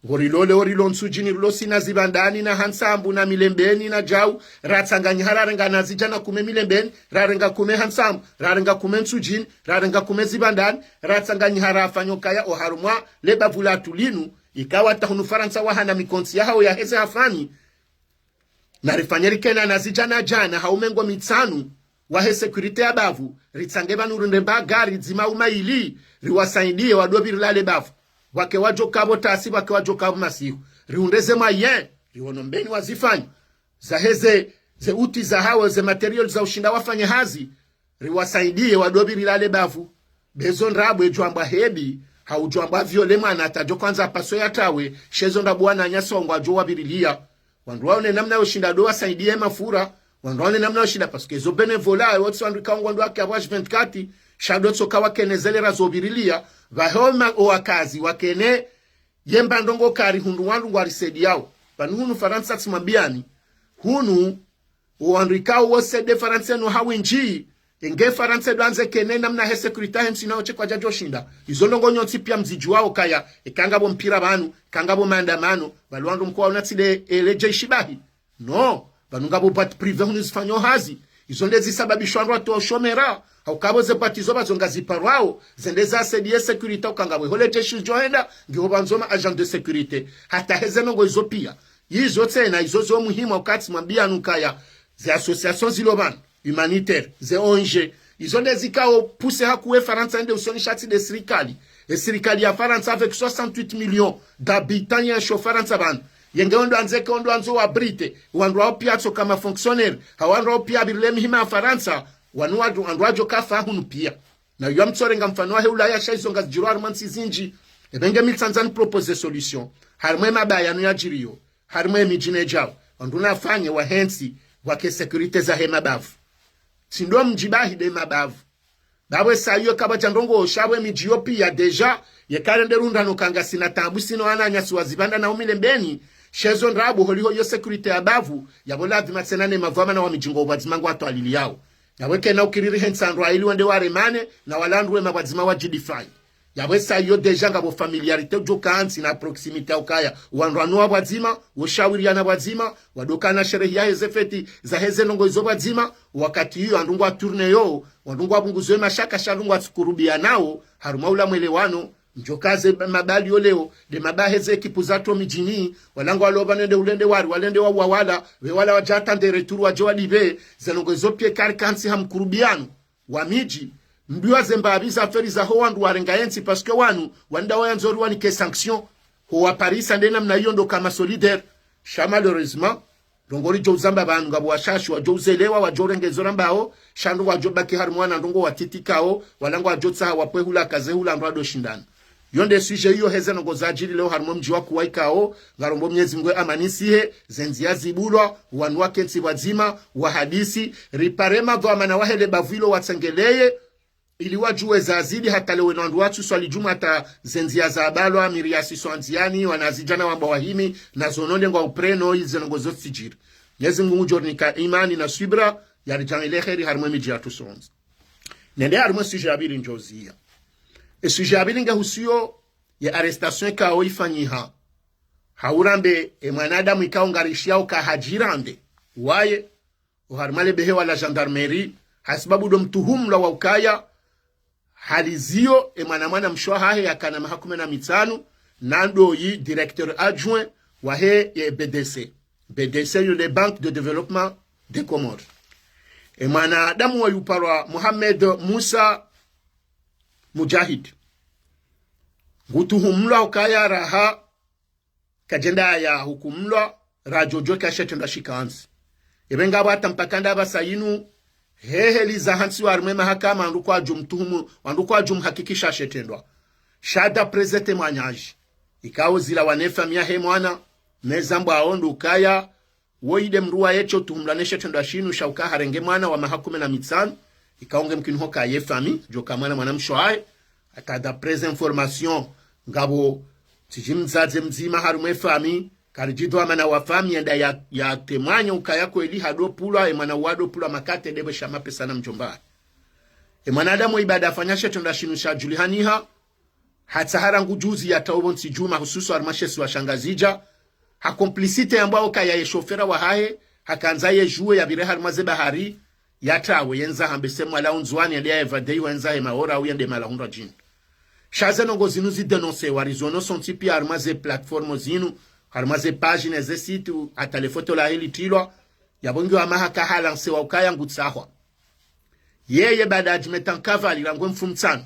Ngo rilo leo rilo Ntsudjini, rilo sina Zibandani na Hantsambu na Milembeni na Djau, ratsanganyiha rarenga Nazidja na kume Milembeni, rarenga kume Hantsambu, rarenga kume Ntsudjini, rarenga kume Zibandani, ratsanganyiha rafanya ukaya o harumwa le bavu latru linu, ikawa hata hunu Farantsa wahana mikontsi yahao yaheze hafani, na rifanye rikena Nazidja na Djana hau mengo mitsanu, wahe sécurité ya bavu, ritsange pvanu rinde mba gari dzima hau mayili, riwasaidiye wado pviri lale bavu. Pvwake wadjo kapvo tasi, pvwake wadjo kapvo masihu. Rihundre ze moyens, riwono mbeni wazifanya. Zaheze, ze outils zahao, ze matériel za ushinda wafanye hazi, riwasaidiye wado pviri lale bavu. Be zo ndrabo edjo amba hebi, hau djo amba violé mwana hata djo kwandza paso yatawe, sha ezo ndrabo wananyasi ngwadjo wapvirilia. Wandru waone namna yo shinda do wasaidiye mafura. Wandru waone namna yo shinda, parce que zo bénévolat, wotsi wandru ikao ngwandru wake apvo H vingt-quatre, sha do tsoka wakene ze lera zo pvirilia. Pvahe o ma, o wakazi, wakene, yemba ndrongoo kari hundru wandru ngwarisaidiyao. Pvanu hunu Farantsa tsimwambiani. Hunu, o wandru ikao wo sede Farantsa no hawindji, enge Farantsa do andze kene namna he sécurité yahe ntsi nayo tsi kwadjadjo shinda. Izo ndrongoo nyontsi pia mzidjuwao kaya, eka ngapvo mpira pvanu, eka ngapvo maandamano, pvali wandru mkowa una tsi nde ele jeshi bahi. No, pvanu ngapvo boîte privée hunu zifanyao hazi. Izo nde zisababisho wandru watowa ushomera. Hauka pvo ze boîte izo pvazo ngaziparwao, zende zasaidiye sécurité, uka ngapvo hole jeshi lidjo henda, ngiho pvandzo ma agent de sécurité. Hata heze ndrongoo izo pia. Izo tsena, izo zo muhimu wakati mwambianu kaya, ze association zilo pvanu, humanitaire, ze O N G, izo nde zikao pousser hakuwe Farantsa ende usoni sha tsi nde sirikali. E sirikali ya Farantsa avec soixante-huit millions d'habitants yensho Farantsa pvanu. Yenge ondo andze ke ondo andzo wa brite, wandru wao pia tsoka ma fonctionnaires, hau wandru wao pia pvirile mihima ya Farantsa, wanu wandru, wandru wadjo kafa hunu pia. Na yo mtsorenga mfano wahe Ulaya sha izo ngazidjiro harumwa ntsi zindji. Epvenge mi tsandza ni proposer solution. Harumwe mabaya yanu yadjiriyo. Harumwe midji ne djau. Wandru nafanye wahe ntsi wake sécurité zahe mabavu. Tsi ndo mdji bahi nde mabavu. Bawe sa iyo kapvadja ndrongoo sha we midji yo piya déjà, yeka rende rundra no ka ngasina taabu sino wananyasi wa Zipvandre na Umilembeni, sha ezo ndrabo holiho iyo sécurité ya bavu, yapvo ladhima tsena ne mavwamana wa midji ngo pvwadzima ngwatwaliliyao. Yapvo kena ukiri rihentsa ndrwa ili wende waremane, na wala wandru wema pvwadzima wadjidifayi. Yapvo sa iyo déjà ngapvo familiarité udjo kantsi na proximité ya ukaya, wandru wanu wa pvwadzima, wo shawiriyana pvwadzima, wadokana sherehi ya heze feti, za heze ndrongoo izo pvwadzima, wakati iyo wandru ngwa tourné yo, wandru ngwa pvunguzo ye mashaka sha wandru ngwa tsikurubiyanao, harumwa ula mwelewano, ndjo kaze mabali yo leo, nde maba heze ekipu za to midjini, wala ngwa lopva nende ulende wari, walende wa wawala, we wala wadja hata nde retour wadje wadipve, ze ndrongoo izo piya kari kantsi ha mkurubiyano wa midji, mbiwa ze mbapvi za feri za ho wandru warenga yentsi, parce que wanu, wanda wayandzo ri wanike sanction, ho wa Paris, nde namna iyo ndo kama solidaire, sha malheureusement, ndrongoo ridjo uzamba pvanu ngapvo washashi wadjo uzelewa, wadjo urenge izo rambao, sha ndo wadjo baki harumwa na ndrongoo watitikao, wala ngwadjo tsaha wapve hula kaze hula ndo wado shindana. Yo nde sujet iyo heze ndrongoo zadjiri leo harumwa mdji wa Kuwa ikao, ngarombo Mnyezi Mngu amanisihe, ze ndziya zibulwa, wanu wakentsi pvwadzima, wahadisi, ripare madhwamana wa hele bavu ilo watsengeleye, ili wadjuwe zazidi hata leo wena wandru watsu swali djumwa hata ze ndziya zabalwa, miri ya siso ndziyani, wanazidjana wamba wahimi, na zo nonde ngwa upreno, ili ze ndrongoo zo tsidjiri. Mnyezi Mngu ngudjo rinika imani na swibra, ya ridjangile heri harumwa emidji yatru sontsi. Nende harumwa e sujet ya pvili ndjo ziya. E sujet ya pvili nge husuyo ye arrestation ikao ifanyiha. Haurambe e mwanadamu ikao ngarishiyao ka Hadji Rande. Waye, oharumwa le behewa la gendarmerie, hasibabu ndo mtuhumlwa wa ukaya, haliziyo e mwana mwana mshe wahahe yakana maha kume na mitsanu, na ndo yi directeur adjoint wahe ye B D C. B D C yo nde Banque de Développement des Comores. E mwanadamu wayu uparwa Mohamed Musa Mujahid. Ngutuhumlwa ukaya raha kadjenda ya hukumlwa radjodjo ka she trendwa shikantsi. Ebe ngapvo hata mpaka ndapvasa yinu, heheli za hantsi wa harumwa e mahakama wandru kwadjo mtuhumu, wandru kwadjo mhakikisha she trendwa. Sha d'après ze témoignages, ikao zilawa ne famiyi yahe mwana, ne zambwao ndo ukaya, woyi nde mdru waye sho tuhumlwa ne she trendwa shinu sha uka harenge mwana wa maha kume na mitsanu, ikao nge mkini hoka ye famiyi, djoka mwana mwana mshe waye, hata d'après information, ngapvo tsidji mdzadze mdzima harumwa e famiyi, karidji dhwamana wa famiyi yenda ya, ya témoigner ukaya kweli hadopvulwa, e mwana wadopvulwa makate ndepvo sha mapesa na mdjomba. E mwanadamu ibada afanya she trendwa shinu sha djulihaniha, hatsaha rangu juzi yatawo pvontsi djuma hususwa harumwa she isiwa sha Ngazidja, ha complicité yambwao ka yaye shofera wahahe, hakandza ye djuwe yapvire harumwa ze bahari, yatawe yendza hambe se mwala Undzuwani yende ya évadé iho yendza he Maore au yende mahala hundra djini. Sha ze ndrongoo zinu zi dénoncer wa rizono sontsi piya harumwa ze plateforme zinu, harumwa ze page ne ze site, hata le foto lahe litrilwa, yapvo ngiyo amaha ka ha lancer wa ukaya ngutsahwa. Yeye baada ya djimeta nkavali rangu e mfumtsanu,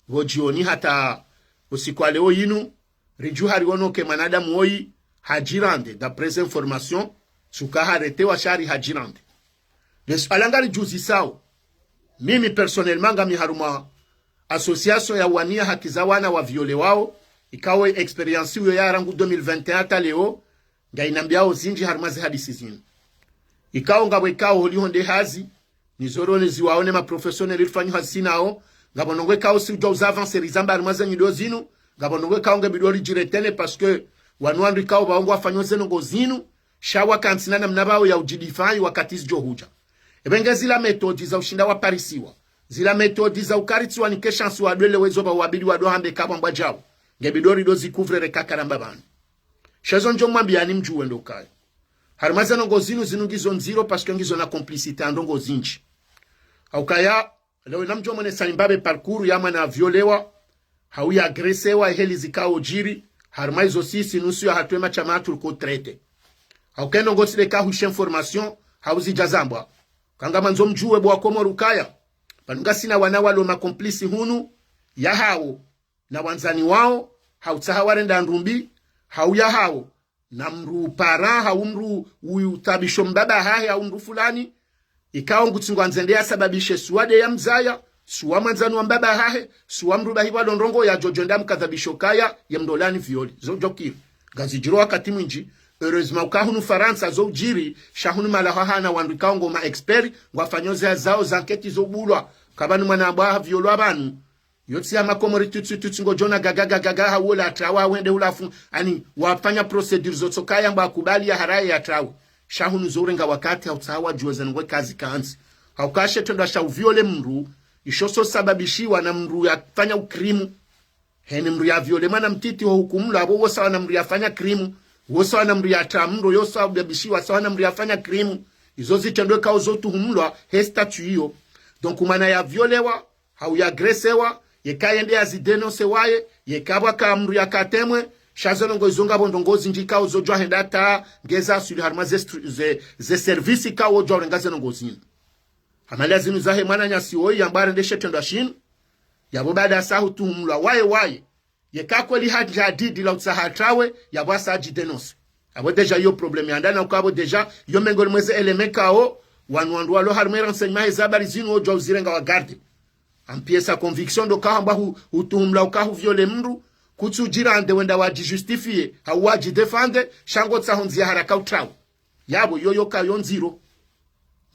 pvo djioni hata usiku wa leo yinu, ridjuha riwono ke mwanadamu woyi Hadji Rande, d'après information, tsuka harete wa shari Hadji Rande. Lesuala ngaridjuzisao, mimi personnellement ngami harumwa association ya waniya haki za wana wa violewao, ikao expérience uyo ya rangu deux mille vingt et un hata leo, ngayinambiao zindji harumwa ze hadisi zinu. Ikao ngapvo ikao holiho nde hazi, ni zoro ne ziwao ne ma professionnels rifanyao hazi sinao, ngapvo ndrongoo ikao si udjua uza avancer rizamba harumwa ze nyido zinu, ngapvo ndrongoo ikao nge bidi ridjiretene parce que wanu wandru ikao pvao ngwafanyao ze ndrongoo zinu, sha wakantsi na namna pvao ya udjidéfendre wakati zidjo hudja. Ebe nge zila méthode za ushinda waparisiwa, zila méthode za ukaritsiwa nike chance wadwele wezo pvao wabidi wado hambe kapvwa mbwa djao, nge bidi rido zi couvrir reka karamba pvanu. Sha ezo ndjo mwambiyani mdjuwe ndo ukaya, harumwa ze ndrongoo zinu, zinu ngizo ndziro parce que ngizo na complicité ya ndrongoo zindji. Ha ukaya, leo namdjo mwonesa ni mbapve parcours ya mwana violewa, hau ya agressewa, heli zikao djiri, harumwa izo sisi nusu ya hatru e mashama hatru riko traité. Ha uka e ndrongoo tsi nde ka hushe information, hau zidja zambwa. Ka ngamandzo mdjuwe bo wa Komori ukaya, pvanu ngasina wana walo ma complices hunu, ya hawo, na wandzani wawo, ha utsaha warenda ndrumbi, hau ya hawo, na mdru para, hau mdru uyu tabisho mbaba hahe, hau mdru fulani, ikao ngutsi ngwandzo ende ya sababishe suwa nde ya mzaya, suwa mwandzani wa mbaba hahe, suwa mdru bahi pvalo ndrongoo ya djodjo nda mkadhabisho kaya, ye mdru ola ni viole. Zo djo kiri. Ngazidjiro wakati mwindji, Heureusement uka hunu Farantsa zo udjiri, sha hunu mahala hahana wandru ikao ngo ma experts, ngwafanyo ze zao za enquête zo ubulwa, ka pvanu mwana hambwa haviolwa pvanu. Yo tsi ya makomori tutsi tutsi ngodjo ona gaga gaga gaga hau ola atrawa hau hende hula hafu, ani wafanya procédure zotsokaya hambwa akubali ya haraye ya trawe. Sha hunu zo urenga wakati hau tsaha wadjuwe ze nongo ika zikantsi. Hauka she trendwa sha uviole mndru, isho so sababishiwa na mndru yafanya ukrimu. Heni mndru yaviole mwana mtiti ho hukumulwa, apvo wo sawa na mndru yafanya krimu, wo sawa na mndru yatra mndru, yo sababishiwa sawa na mndru yafanya krimu. Izo zitrendwa ikao zo tuhumulwa he statut iyo. Donc mwana yaviolewa, hau ya agressewa, yeka yende yazidénoncer waye, yeka pvwaka mndru yaka témoin, sha ze nongo izo ngapvo ndrongoo zindji ikao zo djwa henda hata ngeza aswili harumwa ze stru-, ze, ze service ikao djwa urenga ze nongo zinu. Hamaliya zinu zahe mwananyasi woyi yambwa arende she trendwa shinu, yapvo baada sa hutuhumulwa waye waye, yeka kweli hadja didi la utsaha atrawe, yapvo asa adjidénoncer. Apvo déjà iyo problème yandana uka apvo déjà iyo mengo limwe ze éléments ikao wanu wandru walo harumwa e renseignement he ze habari zinu wo djwa uzirenga wa garder. En pièce à conviction ndo ka hambwa hu-, hutuhumulwa uka huviole mndru, kutsu udjira ande wenda wadjijustifier, hau wadjidéfendre, sha ngotsaho ndziya haraka utrawe. Yapvo iyo yo kayo ndziro.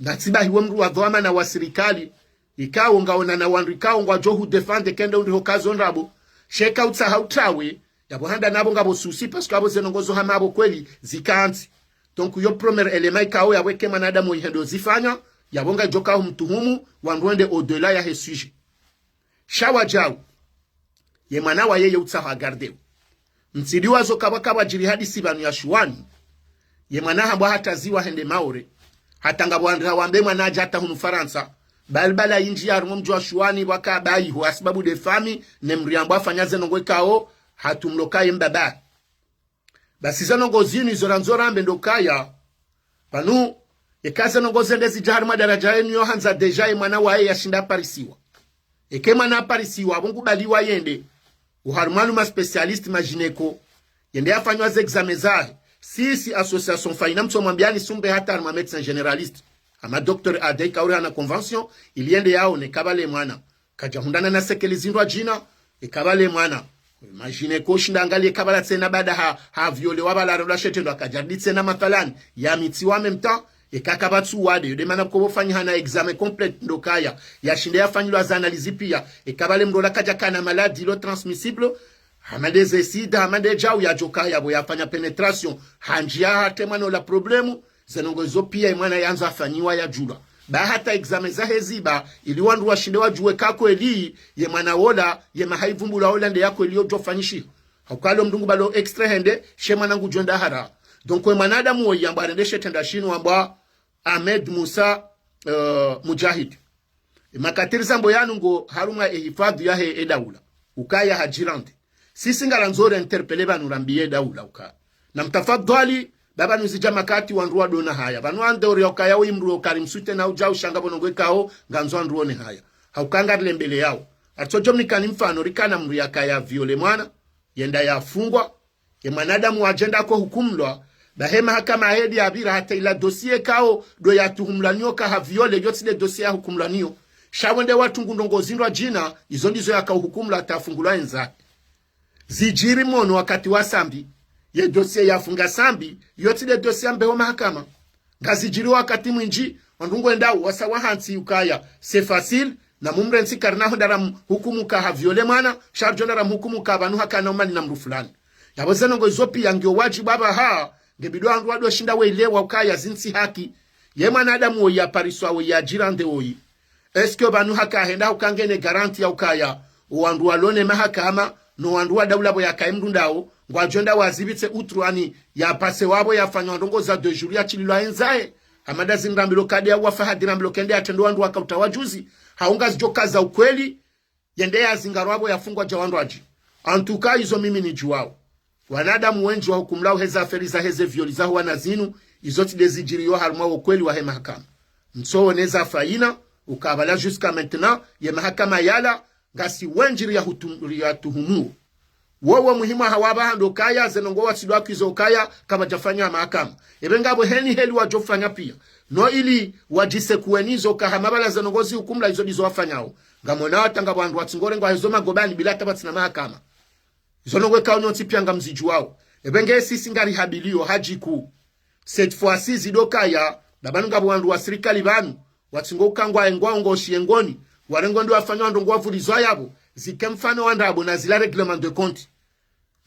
Ngatsi bahi we mndru wa dhwamana wa sirikali, ikao ngaonana wandru ikao ngwadjo hudéfendre kende undri ho kazo ndrabo. Sha eka utsaha utrawe, yapvo handa napvo ngapvo souci, parce que apvo ze nongo zo hama apvo kweli zikantsi. Donc iyo premier élément ikao yapvo eke mwanadamu wo ihendo zifanya, yapvo ngayidjo ka humtuhumu, wandru wende au-delà ya he sujet. Sha wadjau, ye mwana waye ye utsaha agardewe. Mtsidi wazo kapvwa kapvwa djiri hadisi pvanu ya Shuwani. Ye mwana hambwa hatraziwa hende Maore. Hata ngapvo wandru hawambe mwana adja hata hunu Farantsa. Balbala indji ya harumwa mdji wa Shuwani pvwaka bayi ho hasibabu de famille, ne mndru yambwa afanya ze nongo ikao, hatumloka ye mbaba. Basi ze nongo zinu izo randzo rambe ndo kaya. Pvanu, eka ze nongo zende zidja harumwa daradja yenu yo handza déjà ye mwana waye yashinda aparisiwa. Eke mwana aparisiwa, apvo ngubaliwa yende. Oharumwa anu ma spécialistes ma gynéco. Yende yafanywa ze examens zahe. Sisi association fayina mtso mwambiani sumbe hata harumwa médecin généraliste. Hama docteur Adé ika uri hana convention, ili yende yaone eka pvale mwana. Kadja hundrana na sekeli zindrwadjina, eka pvale mwana. Ma gynéco shinda angalie eka pvala tsena baada ha, ha violewa pvala rola she trendwa kadja ridi tsena mathalani, ya mitsiwa en même temps, eka kapvatsu wade, yo de mana pvoko pvofanyihana examen complet ndo kaya, yashinde yafanyilwa za analyse pia, eka pvale mndru ola kadja kana maladie ilo transmissible, hama de ze sida, hama de djau yadjo kaya pvo yafanya pénétration, handjiya hatre mwana ola problème, ze nongo izo pia ye mwana yandzo afanyiwa yadjulwa. Ba hata examen zahe ziba, ili wandru washinde wadjuwe ka kweli, ye mwana wola, ye maha ivumbulwa ola nde ya kweli yodjo fanyishiha. Hauka lo mndru ngubalo extrait hende, she mwana ngudjo enda hara. Donc, ye mwanadamu woyi yambwa arende she trendwa shinu wambwa Ahmed Musa, euh, Mujahid. Ye makatiri zambo yanu ngo harumwa ye hifadhwi yahe ye daula. Ukaya hadjirande. Sisi ngarandzo ri interpeller pvanu rambiye daula uka. Na mtafadhwali, ba pvanu zidja makati wandru wadona haya. Pvanu ande ori ya ukaya woyi mndru yo kari msute na udja ushanga pvo nongo ikao, ngandzo wandru wone haya. Hauka ngarilembeleyao. Aritsodjo mnikani mfano, rikana mndru yakaya viole mwana, yenda yafungwa, ye mwanadamu wadjenda ko hukumulwa, ba he mahakama hedi yapvira hata ila dossier ikao, ndo yatuhumulwa niyo ka ha viole, yo tsi de dossier ya hukumulwa niyo. Sha wende watungu ndrongoo zindrwadjina, izo ndizo yaka uhukumulwa hata afungulwa enza. Zidjiri mono wakati wa Sambi, ye dossier yafunga Sambi, yo tsi de dossier ya mbeho mahakama. Ngazidjiri wakati mwindji, wandru ngwendao wasa wahantsi ukaya, c'est facile, na mumrentsi karina ho nda ramhukumu ka ha viole mwana, sha ridjo nda ramhukumu ka pvanu hakana umani na mndru fulani. Yapvo ze nongo izo pia ngiyo wadjibu apvaha, nge bidi wandru wado shinda welewa ukaya zinu tsi haki. Ye mwanadamu woyi yapariswa woyi yadjirande woyi. Est-ce que pvanu haka henda hukangene garantie ya ukaya, owandru walo ne mahakama, no wandru wa daula pvo yakaye mndru ndawo, ngwadjo enda wazipvitse utru ani ya pase wapvo yafanywa ndrongoo za deux jours yatsililwa enzaye. Hamada zinu rambilwa kade ya wafa hadi rambilwa kende yatrende wandru waka utawa juzi. Hau ngazidjo kaza ukweli, yende yazingarwa pvo yafungwa dja wandru wadji. En tout cas, izo mimi nidjuwao. Wanadamu wendji wahukumulwao heze affaire za heze viol zaho wana zinu, izo tsi de zidjiriyo harumwa wo kweli wahe mahakama. Ntsowo neza fayina, ukaya pvala jusqu'à maintenant, ye mahakama yala, ngasi wendji riyahutum-, riyatuhumuo. Wowo muhimu aha wapvaha ndo ukaya, ze nongo watsidwa kwizo ukaya, kapvadjafanywa mahakama. Ebe ngapvo heni heli wadjofanya pia. No ili wadjise kuweni zo ka hama pvala ze nongo zihukumulwa izo ndizo wafanyao. Ngamwonao hata ngapvo wandru watsingorengwa hezo magobani bila hata pvatsina mahakama. Izo nongo ikao nyontsi pia ngamzidjuwao. Ebe nge sisi ngarihabilio hadjiku. Cette fois-ci, zidjo kaya, na pvanu ngapvo wandru wa sirikali pvanu, watsingo ukangwa engwa ongo shiyengoni, warengwa ndo wafanya wandru ngwa vurizwa yapvo, zike mfano wa ndrabo na zila règlement de compte.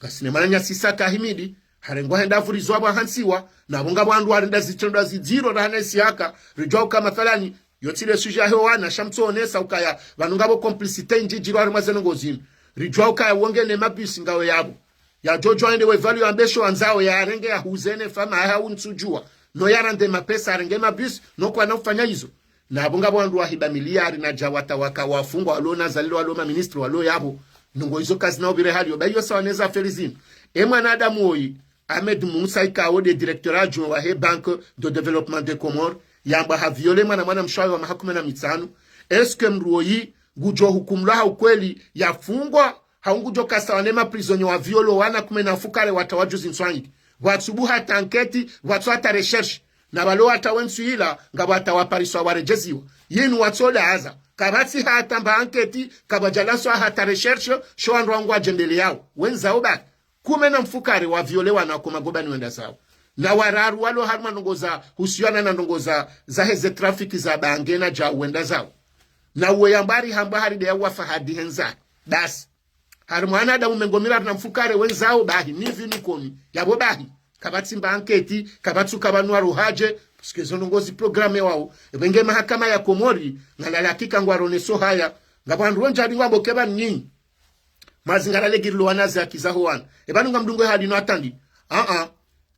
Ngasina mwananyasi Isaka Ahimidi, harengwa henda vurizwa pvwa hantsiwa, na pvo ngapvo wandru warenda zitrendwa zidziro rahana Isaka, ridjuwa uka mathalani, yo tsi le sujet yahe wana, sha mtsoonesa ukaya, pvanu ngapvo complicité ndjidjiro harimwa ze ndrongoo zinu. Ridjuwa ukaya wonge ne mabisi ngawe yapvo. Yadjodjo ende wevaliwa mbesho wandzao yarenge yahuze ne fama yahe untsudjuwa. No yarande mapesa arenge mabisi, no kwana ufanya izo. Na pvo ngapvo wandru wahiba miliyari na djawata waka wafungwa, walo na zalilo, walo maministri, walo yapvo. Ndrongoo izo kazina upvire hali yo. Ba iyo sawa neza affaire zinu. E mwanadamu oyi, Ahmed Moussa ikao nde directeur adjoint wahe Banque de Développement des Comores, yamba ha viole mwana mwana mshe wahe wa maha kume na mitsanu. Est-ce que mndru oyi ngudjo hukumulwa ha ukweli yafungwa, hau ngudjo kasawa ne maprisonnier wa violo wana kume na mfukare wata wadjuzi ntswanyiki? Pvwatsu buha hata enquête, pvwatsu hata recherche. Na pvalo wata wentsu ila, ngapvo wata wapariswa waredjeziwa. Yinu watsoda haza. Kapvatsi hata mba enquête, kapvadjalanswa hata recherche, sho wandru wangu wadjendele yao. Wendzao bahi. Kume na mfukare wa viole wana ko magobani wenda zao. Na wararu walo harumwa ndrongoo za, husiana na ndrongoo za, za heze trafic za bange na djau wenda zao. Na uwe yambari hamba hari nde ya wafa hadi hendza. Basi. Hari mwanadamu mengo miraru na mfukare wendzao bahi, ni vini koni, yapvo bahi. Kapvatsi mba enquête, kapvatsu kapvanu waro hadje, parce que zo ndrongoo zi programme wao. Ebe nge mahakama ya Komori, ngalala hakika ngwaroneso haya. Ngapvo wandru wendji hadi ngwambo keba ni. Mazingara legirilo wana ze haki zaho wana. Eba nunga mdungo hadi no atandi. Ah, ah.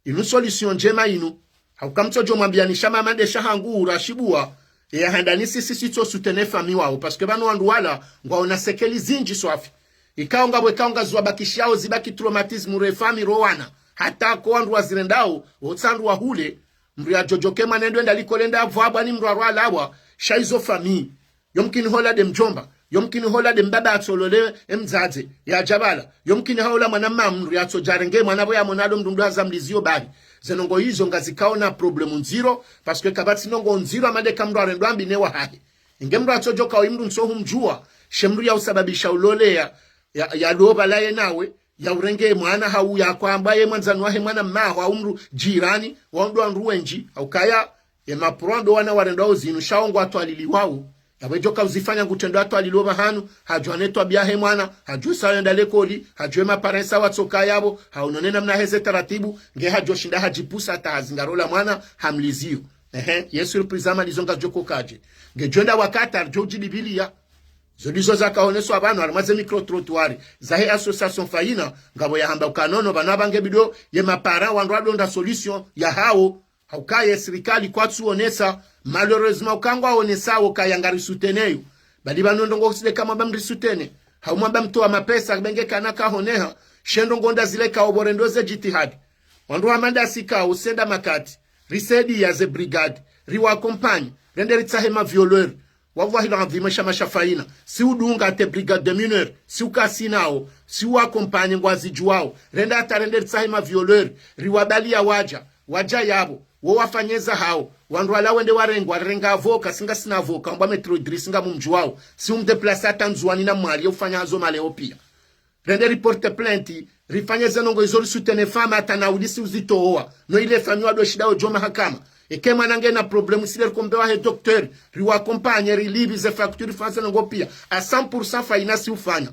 Inu solution ndjema inu. Hauka mtsodjo mwambia ni sha mama nde sha hangu urashibua. E ya handa ni sisi sitso soutenir famille wao. Parce que pvanu wandru wala, ngwaona séquelles zindji swafi. Ikao ngapvo ikao ngazwa bakishiao zibaki traumatisme re famille ro wana. Hata ko wandru wazirendao, otsandu wa hule. Mndru yadjodjoke mwana ndo enda likoli enda pvwabwa ni mndru arwalabwa, sha izo famille. Yomkini hola nde mdjomba, yomkini hola nde mbaba atsolole emdzadze, yadja pvala. Yomkini haola mwana mma mndru yatsodjarenge mwana pvo yamona ndo mndru ndo hazamlizio bahi. Ze ndrongoo izo ngazikao na problème ndziro, parce que kapvatsi ndrongoo ndziro hama nde ka mndru arendwa mbi ne wahahe. Inge mndru atsodjoka oyi mndru ntso humdjuwa, she mndru yausababisha ulole ya, ya, yalo pvala ye nawe, yaurenge mwana hau yakwamba ye mwandzani wahe mwana mma hau mndru jirani, wao ndo wandru wendji, haukaya, ye mapro ndo wana warendwao zinu, sha wo ngwatwaliliwao. Yapvo edjo kauzifanya ngutrendo atwalilio pvahanu, hadjuwa ne twabiya he mwana, hadjuwa sa yenda likoli, hadjuwa e maparensa watsoka yapvo, haonone namna heze taratibu, nge hadjoshinda hadjipusa hata hazingarola mwana, hamlizio. Ehe, ye surprise ama lizo ngazidjo kokadje. Ngedjo enda wakati, ardjo udjibibiliya. Zo ndizo zakaoneswa pvanu, harimwa ze micro-trottoir, zahe association Faina, ngapvo yahamba ukanono, pvanu apva nge bidi ye mapara, wandru wadonda solution yahao, hauka ye sirikali kwatsuonesa, malheureusement, uka ngwaonesao kaya ngarisoutenir yo. Badi pvanu ndrongoo sile kamwamba mrisoutenir, hau mwamba mtowa mapesa, benge kana kahoneha, she ndrongoo nda zile kaoborendo ze djitihadi. Wandru hama ndasi kao, senda makati, risaidiya ze brigade, riwa accompagner, rende ritsahe ma violeur, Wallahi l'adhwim, shama sha Faina. Si udunga hata brigade des mineurs, si ukasi nao, si u accompagner ngwazidjuwao. Renda hata rende ritsahe ma violeur, riwabaliya wadja, wadja yapvo, wo wafanye zahao, wandru wala wende warengwa, renga avocat, si ngasina avocat, mbwa Maître Idriss ngamumdjuwao. Si umdéplacer hata Ndzuwani na Mwali, ye ufanya hazo maleo piya. Rende riporter plainte, rifanye ze ndrongoo izo risoutenir femme hata na ulisi uzitowa. No ile femme wadoshinda odjo mahakama. Eke mwana ngena problème, si le rikombewa he docteur, riwa accompagner, rilipvi ze facture, rifanye ze ndrongoo piya. À cent pour cent Faina si ufanya.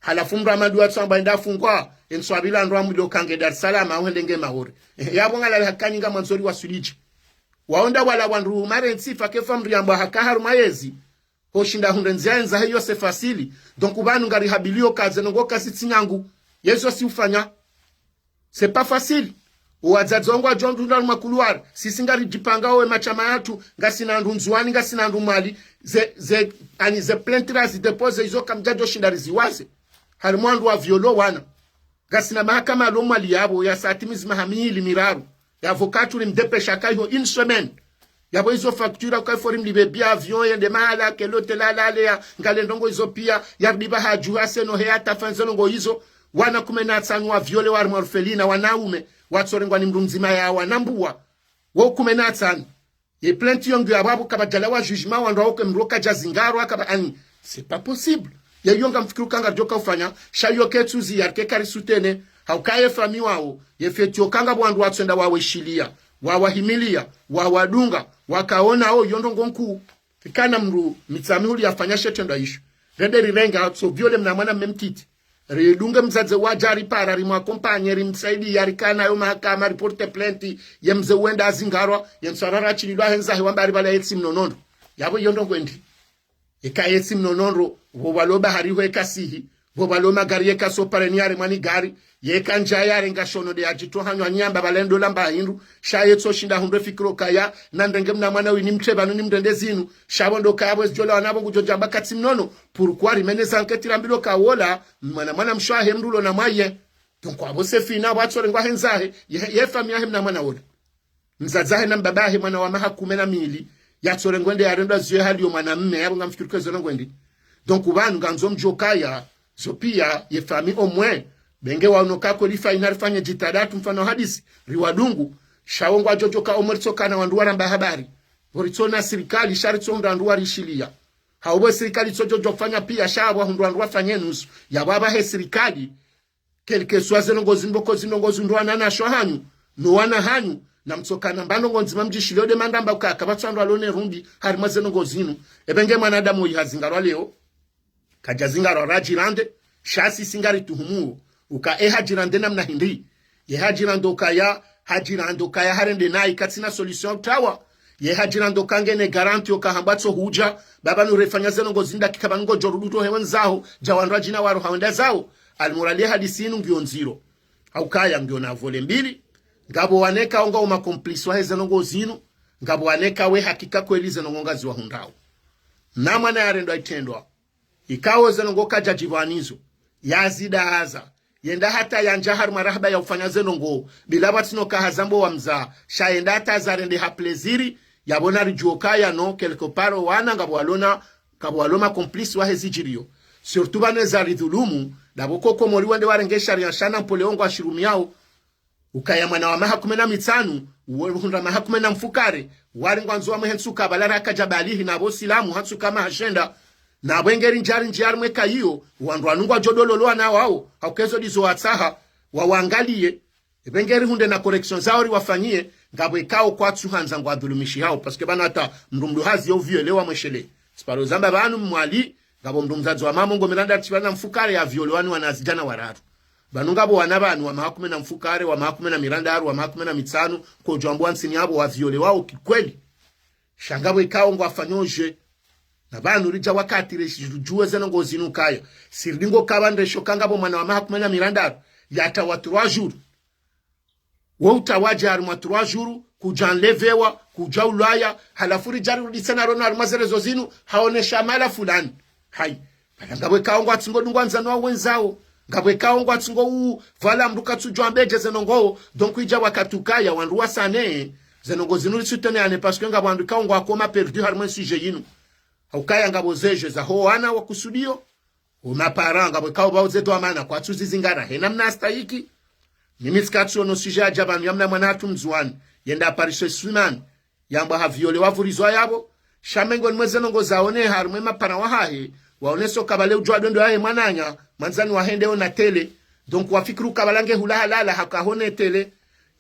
Halafu mndru Amadu watsamba enda afungwa, entswa bila ndrwa mdo kange Dar es Salaam, au hende nge Maore. Eh, yapvo ngalale hakanyinga mwandzori wa sulidji. Waonda wala wandru marentsi fake famri yamba haka harumwa yezi. Hoshinda hundre ndzia yendza heyo c'est facile. Donc, pvanu ngarihabilio kaze ndrongoo kasi tsi nyangu. Yezo si ufanya. C'est pas facile. Owadzadze wangu wadjo ndunda harumwa couloir. Sisi ngaridjipanga owe mashama yatru. Ngasina ndru Ndzuwani, ngasina ndru Mwali. Ze, ze, ani ze plainte razi déposer izo kamdjadjoshinda riziwaze. Harimwa wandru wa violé wana. Ngasina mahakama lo Mwali yapvo, ya sa timizi maha mili miraru. Ya avocat uri mdépêcher kaiho une semaine. Yapvo izo facture kaiho uri mlipve billet avion yende mahala, ke l'hôtel alale ya, ngale ndrongoo izo piya, ya ripva hadju haseno he hata fanye ze ndrongoo izo. Wana kume na tsanu wa violé wa harimwa orphelinat, wanaume, watsorengwa ni mndru mdzima ya wana mbuwa. Wo kume na tsanu. Ye plainte yo ngiyo apvo kapvadjalawa jugement wandru wawo ke mndru kadja zingarwa kaba ani. C'est pas possible. Yeyo ngamfikiri uka ngaridjoka ufanya, sha yo ketsuzi yarike karisoutenir, Hauka ye famiyi wawo, ye feti yo kanga wandru watswenda waweshilia, wawahimilia, wawadunga, wakaona o yo ndrongo nkuu. Ikana mdru Mitsamihuli yafanya she trendwa isho. Rende rirenga, so viole mna mwana mme mtiti. Ridunge mdzadze wadja ripara, rimwakompanye, rimsaidia, rikana yo mahakama, riporte plainte, ye mze wenda azingarwa, ye ntswarara achililwa hendza he wamba aribala yetsi mnonondo. Yapvo yo ndrongo endi. Eka yetsi mnonondo, pvo pvalo bahari ho eka sihi, pvo pvalo magari yeka sopareni yare mwani gari, yeka ndja yare ngashono de ajito hanyo anyamba pvale ndo lamba hindru, sha yetso shinda hundre fikiro kaya, na ndenge mna mwana wini mtre pvanu ni mrende zinu, sha pvo ndo kaya pvo ezidjola wana pvo ngudjo djamba katsi mnono, pourquoi rimene zanketi rambilo kawola, mwana mwana msho ahe mdru lo na mwaye. Donc, apvo Sefina, pvwatsorengwa hendza he, ye, ye famiyi yahe mna mwana wola. Mdzadze ahe na mbaba ahe mwana wa maha kume na mili, yatsorengwa ende yarendwa ziyo hali yo mwana mme, yapvo ngamfikiri ke zo ndrongo endi. Donc, pvanu ngandzo mdjokaya, zo piya, ye famiyi omwe, benge waono kako lifa ina rifanye jitihadi mfano hadisi, riwadungu, sha wo ngwadjodjoka omwe ritsokana wandru waramba habari. Pvo ritsona sirikali, sha ritsonda wandru warishilia. Hauwe sirikali tsodjodjo fanya piya, sha pvwa hundru wandru wafanye nusu, yapvo apvahe sirikali, quel que soit ze ndrongo zinu pvoko zi ndrongo zindru wana na sho hanyu, no wana hanyu, na mtsokana mba ndrongo ndzima mdjishilio de mandamba uka kapvatsi wandru walo ne rumbi, harimwa ze ndrongo zinu. Ebe nge mwanadamu oyi hazingarwa leo, kadjazingarwa ra Djirande, sha sisi ngari tuhumuo, uka e ha Djirande namna hindri, ye ha Djirande ukaya, ha Djirande ukaya harende nayi katsina solution utawa, ye ha Djirande uka ngene garantie uka hamba tso hudja, baba nurefanya ze ndrongo zindru dakika pvanu ngodjo rudu to hewe ndzaho, dja wandru adjina waro hawenda zawo, almurali ye hadisi inu ngiyo ndziro. Haukaya ngiyo na vole mbili, ngapvo wane kao ngwao ma complice wahe ze ndrongo zinu, ngapvo wane kao we hakika kweli ze ndrongo ngazi wahundrao. Na mwana yarendwa itrendwa, ikao ze ndrongo kadjadjipvanizo, yazidahaza, yenda hata yandja harumwa rahaba ya ufanya ze ndrongo, bila pvwatsino kahaza mbo wamza, sha yenda hata zarende ha plaisir, yapvo naridjuo kaya no, quelque part wana ngapvo walona, ngapvo walo ma complice wahe zidjiriyo. Surtout pvanu eza ridhulumu, dapvo ko Komori wende warenge sharia sha Napoléon ngwashirumiao, ukaya mwana wa maha kume na mitsanu, uwe hundra maha kume na mfukare, wari ngwandzo wamwe hentsu kabala raka djabalihi na pvo silamu hantsu kama hashenda, na pvo engeri ndjari ndjari mweka iyo, wandru wanu ngwadjo dololo wana wawo, hauka ezo ndizo watsaha, wawangaliye, ebe ngeri hundre na correction zawo riwafanyie, ngapvo ikao kwatsu handza ngwadhulumishihao, parce que pvanu hata mdru mdru hazi yo viole wamweshele. Siparo zamba pvanu Mwali, ngapvo mdru mdzadze wa maha mengo mirandaru tsi pvanu na mfukare ya viole wani wana zidjana wararu. Pvanu ngapvo wana pvanu wa maha kume na mfukare, wa maha kume na mirandaru, wa maha kume na mitsanu, kodjo ambwa ntsini yapvo wa viole wao kikweli. Sha ngapvo ikao ngwafanyao dje. Na pvanu ridja wakati reshi djuwe ze ndrongo zinu kaya. Siridi ngo kapva ndesho ka ngapvo mwana wa maha kume na mirandaru, yatawa trois jours. Wo utawadja harumwa trois jours, kudja nlevewa, kudja ulwaya, halafu ridja rirudi tsena rono harumwa ze réseaux zinu, haonesha mahala fulani. Hayi, pvala ngapvo ikao ngwatsingo dungwa ndzano wa wendzawo, ngapvo ikao ngwatsingo u, pvala mdru katsudjo ambedje ze ndrongo, donc idja wakati ukaya, wandru wasane, ze ndrongo zinu risoutenir ane, parce que ngapvo wandru ikao ngwakoma perdu harumwa e sujet yinu. Haukaya ngapvo ze dje za ho wana wakusudio, o ma parents ngapvo ikao pvao ze dhwamana kwatsu zizingara he namna yastahiki. Mimi tsikatsu ono sujet yadja pvanu ya mna mwana hatru mdzuwani, yenda aparishe swimani, yambwa ha viole wavurizwa yapvo, sha mengoni mwe ze ndrongo zaone harumwa e ma parents wahahe, waoneso kabale udjo wa dondo yahe mwananya, mwandzani wahe nde ona télé, donc wafikiri ukabala nge hula halala haka hone télé,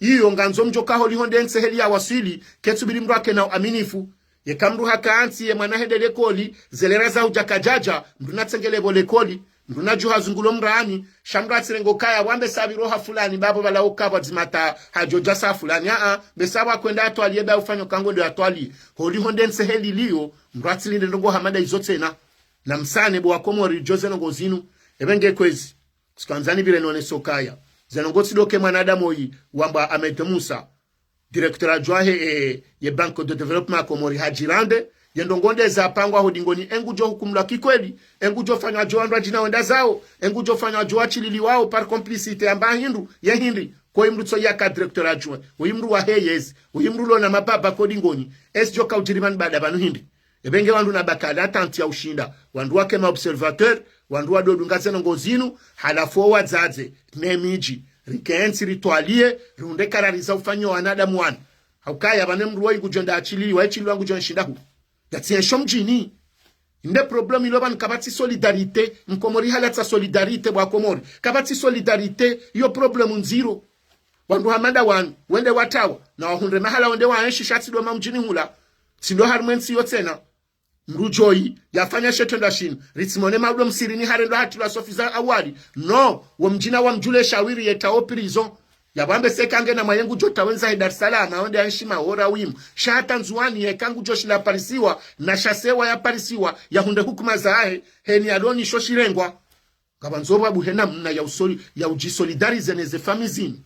iyo ngandzo mdjo kaho liho nde ntsi heli ya waswili, ketsubili mdru ake na uaminifu, yeka mdru haka ntsi ye mwana hende lekoli, ze lera za hudja kadjadja, mdru natsengele pvo lekoli, mdru nadjuha zungulo mrani, sha mdru atsirenge ukaya wambe sa pviro ha fulani, bapvo pvala ukapvwa dzimata, hadjodja sa fulani, aa, be sa pvwa kwenda atwaliye, ba ufanyo kango ndo atwaliye. Holiho nde ntsi heli liyo, mdru atsilinde ndrongo hama nda izo tsena. Na msane bo wa Komori djo ze ndrongo zinu, ebe nge kwezi. Tsikandzani pvire none sokaya. Ze ndrongo tsi doke mwanadamu oyi, wambwa Ahmed Musa, directeur adjoint he, e, ye Banque de Développement ya Komori ha Djirande, ye ndrongo nde zapangwa ho dingoni, engudjo hukumulwa kikweli, engudjo fanywa djo wandru adjina wenda zawo, engudjo fanywa djo wachililiwao par complicité ya mba hindru, ye hindri, ko imdru tso yaka directeur adjoint, uyi mdru wa heyezi, uyi mdru lona mababa ko dingoni, esi djo ka udjiri pvanu baada pvanu hindri. Ebe nge wandru na bakala tanti ya ushinda, wandru wake ma observateur, wandru wadodunga ze ndrongo zinu, halafu wo wadzadze, ne midji, rikentsi ritwaliye, rihundre karari za ufanyo wanadamu wanu. Haukaya pvane mdru woyi ngudjo enda achililiwa, echililiwa ngudjo nshinda hu. Yatsi ensho mdjini. Nde problème ilo pvanu, kapvatsi solidarité. Mkomori halatsa solidarité bwa Komori. Kapvatsi solidarité, iyo problème ndziro. Wandru hama nda wanu, wende watawa, na wahundre mahala wende waenshi, sha tsi ndo mamdjini hula. Tsi ndo harimwa entsi iyo tsena. Mdru djoyi, yafanya she trendwa shinu. Ritsimone maudo msirini harendwa hatrilwa swafu za awali. No, wo mdjini wamdjule shawiri yetawo prison. Yapvo ambe se eka ngena mwaye ngudjo tawa hendza he Dar es Salaam, wende yaenshi maora wimu. Sha hata Ndzuwani yeka ngudjo shila parisiwa, na sha sewa ya parisiwa, yahundre hukuma zahe, heni yaloni sho shirengwa. Ngapvandzo pvwabuhe namna ya usoli-, ya udjisolidarize ne ze famille zinu.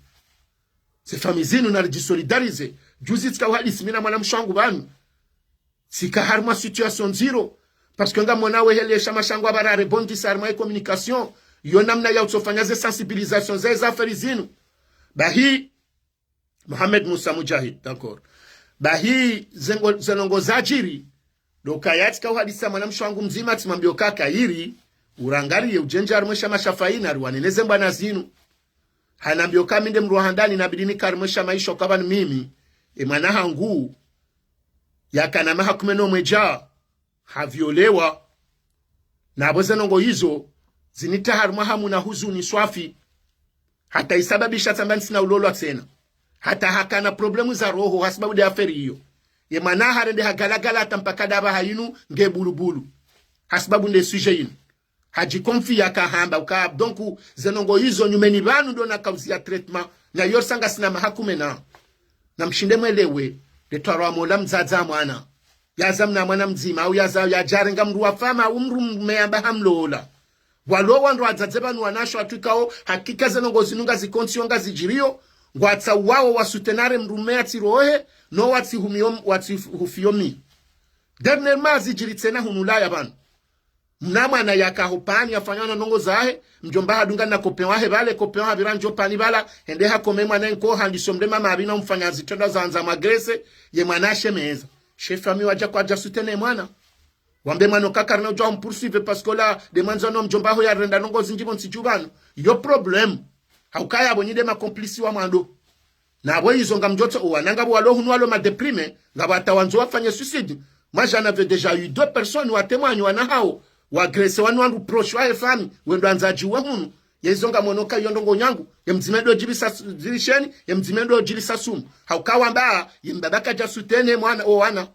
Ze famille zinu naridjisolidarize. Juzi tsika uhadisi mi na mwanamshe wangu pvanu. Tsika harimwa situation ndziro. Parce que ngamwona wehele shama shangu apvara rebondisa harimwa ye communication. Yo namna ya utsofanya ze sensibilisation ze, ze affaire zinu. Bahi, Mohamed Musa Mujahid, d'accord. Bahi, ze ngo-, ze ndrongo zadjiri. Ndo ukaya tsika uhadisa mwanamshe wangu mdzima, tsimwambio ka kayiri, urangariye udjendje harimwa shama sha Faina, riwanene ze mbwana zinu. Hanambio ka mi nde mdru wa handani, nabidi nikae harimwa shama isho, kapvani mimi. E mwana hangu, yakana maha kume no mwedja, haviolewa. Na apvo ze ndrongo izo, zinitia harimwa hamu na huzuni swafi. Hata isababisha tsamba ntsina ulolwa tsena. Hata hakana problème za roho, hasibabu nde affaire iyo. Ye mwana harende hagalagala hata mpaka ndapvaha inu nge bulubulu. Hasibabu nde sujet inu. Hadjiconfie kahamba uka, donc, ze ndrongo izo nyumeni pvanu ndo nakauziya traitement. Na iyo risa ngasina maha kume na. Namshinde mwelewe, nde twarwa mola mdzadze wa mwana. Yaza mna mwana mdzima, au yaza yadjarenga mdru wa fama, au mdru mme amba hamlola. Walo wandru wadzadze pvanu wanasho watwikao, hakika ze ndrongo zinu ngazi conscient ngazidjiriyo, ngwatsauwao wa soutenir mdru mme yatsirohe, no watsihumio, watsihufiyo mi. Dernièrement zidjiri tsena hunu Ulaya pvanu. Mna mwana yaka ho pani yafanya na ndrongo zahe, mdjomba hadunga na copain wahe pvale, copain wahe hapvira ndjo pani pvala, hende hakome mwana nko handiso mdre mama apvina umfanya zitrendwa zandza mwagresse, ye mwana ashemeza. She famille wadja kwadja soutenir mwana. Wambe mwana uka karina udja umpoursuivre parce que là, nde mwandzani wa mdjomba ho yarenda ndrongo zindji pvo ntsi dju pvanu. Iyo problème. Haukaya pvo nyi nde ma complice wa mwando. Na apvo izo ngamdjotso, owana ngapvo walo hunu walo ma déprimé, ngapvo hata wandzo wafanye suicide. Moi, j'en avais déjà eu deux personnes, wa témoin, wana hao, wa agressé wanu wandru proche wahe famille, wendo wandza wadjiwe hunu. Ye izo ngamono ka iyo ndrongo nyangu, ye mdzima ndo djilisa s-, zilisheni, ye mdzima ndo djilisa sumu. Hauka wamba, ye mbaba kadja soutenir mwana, owana.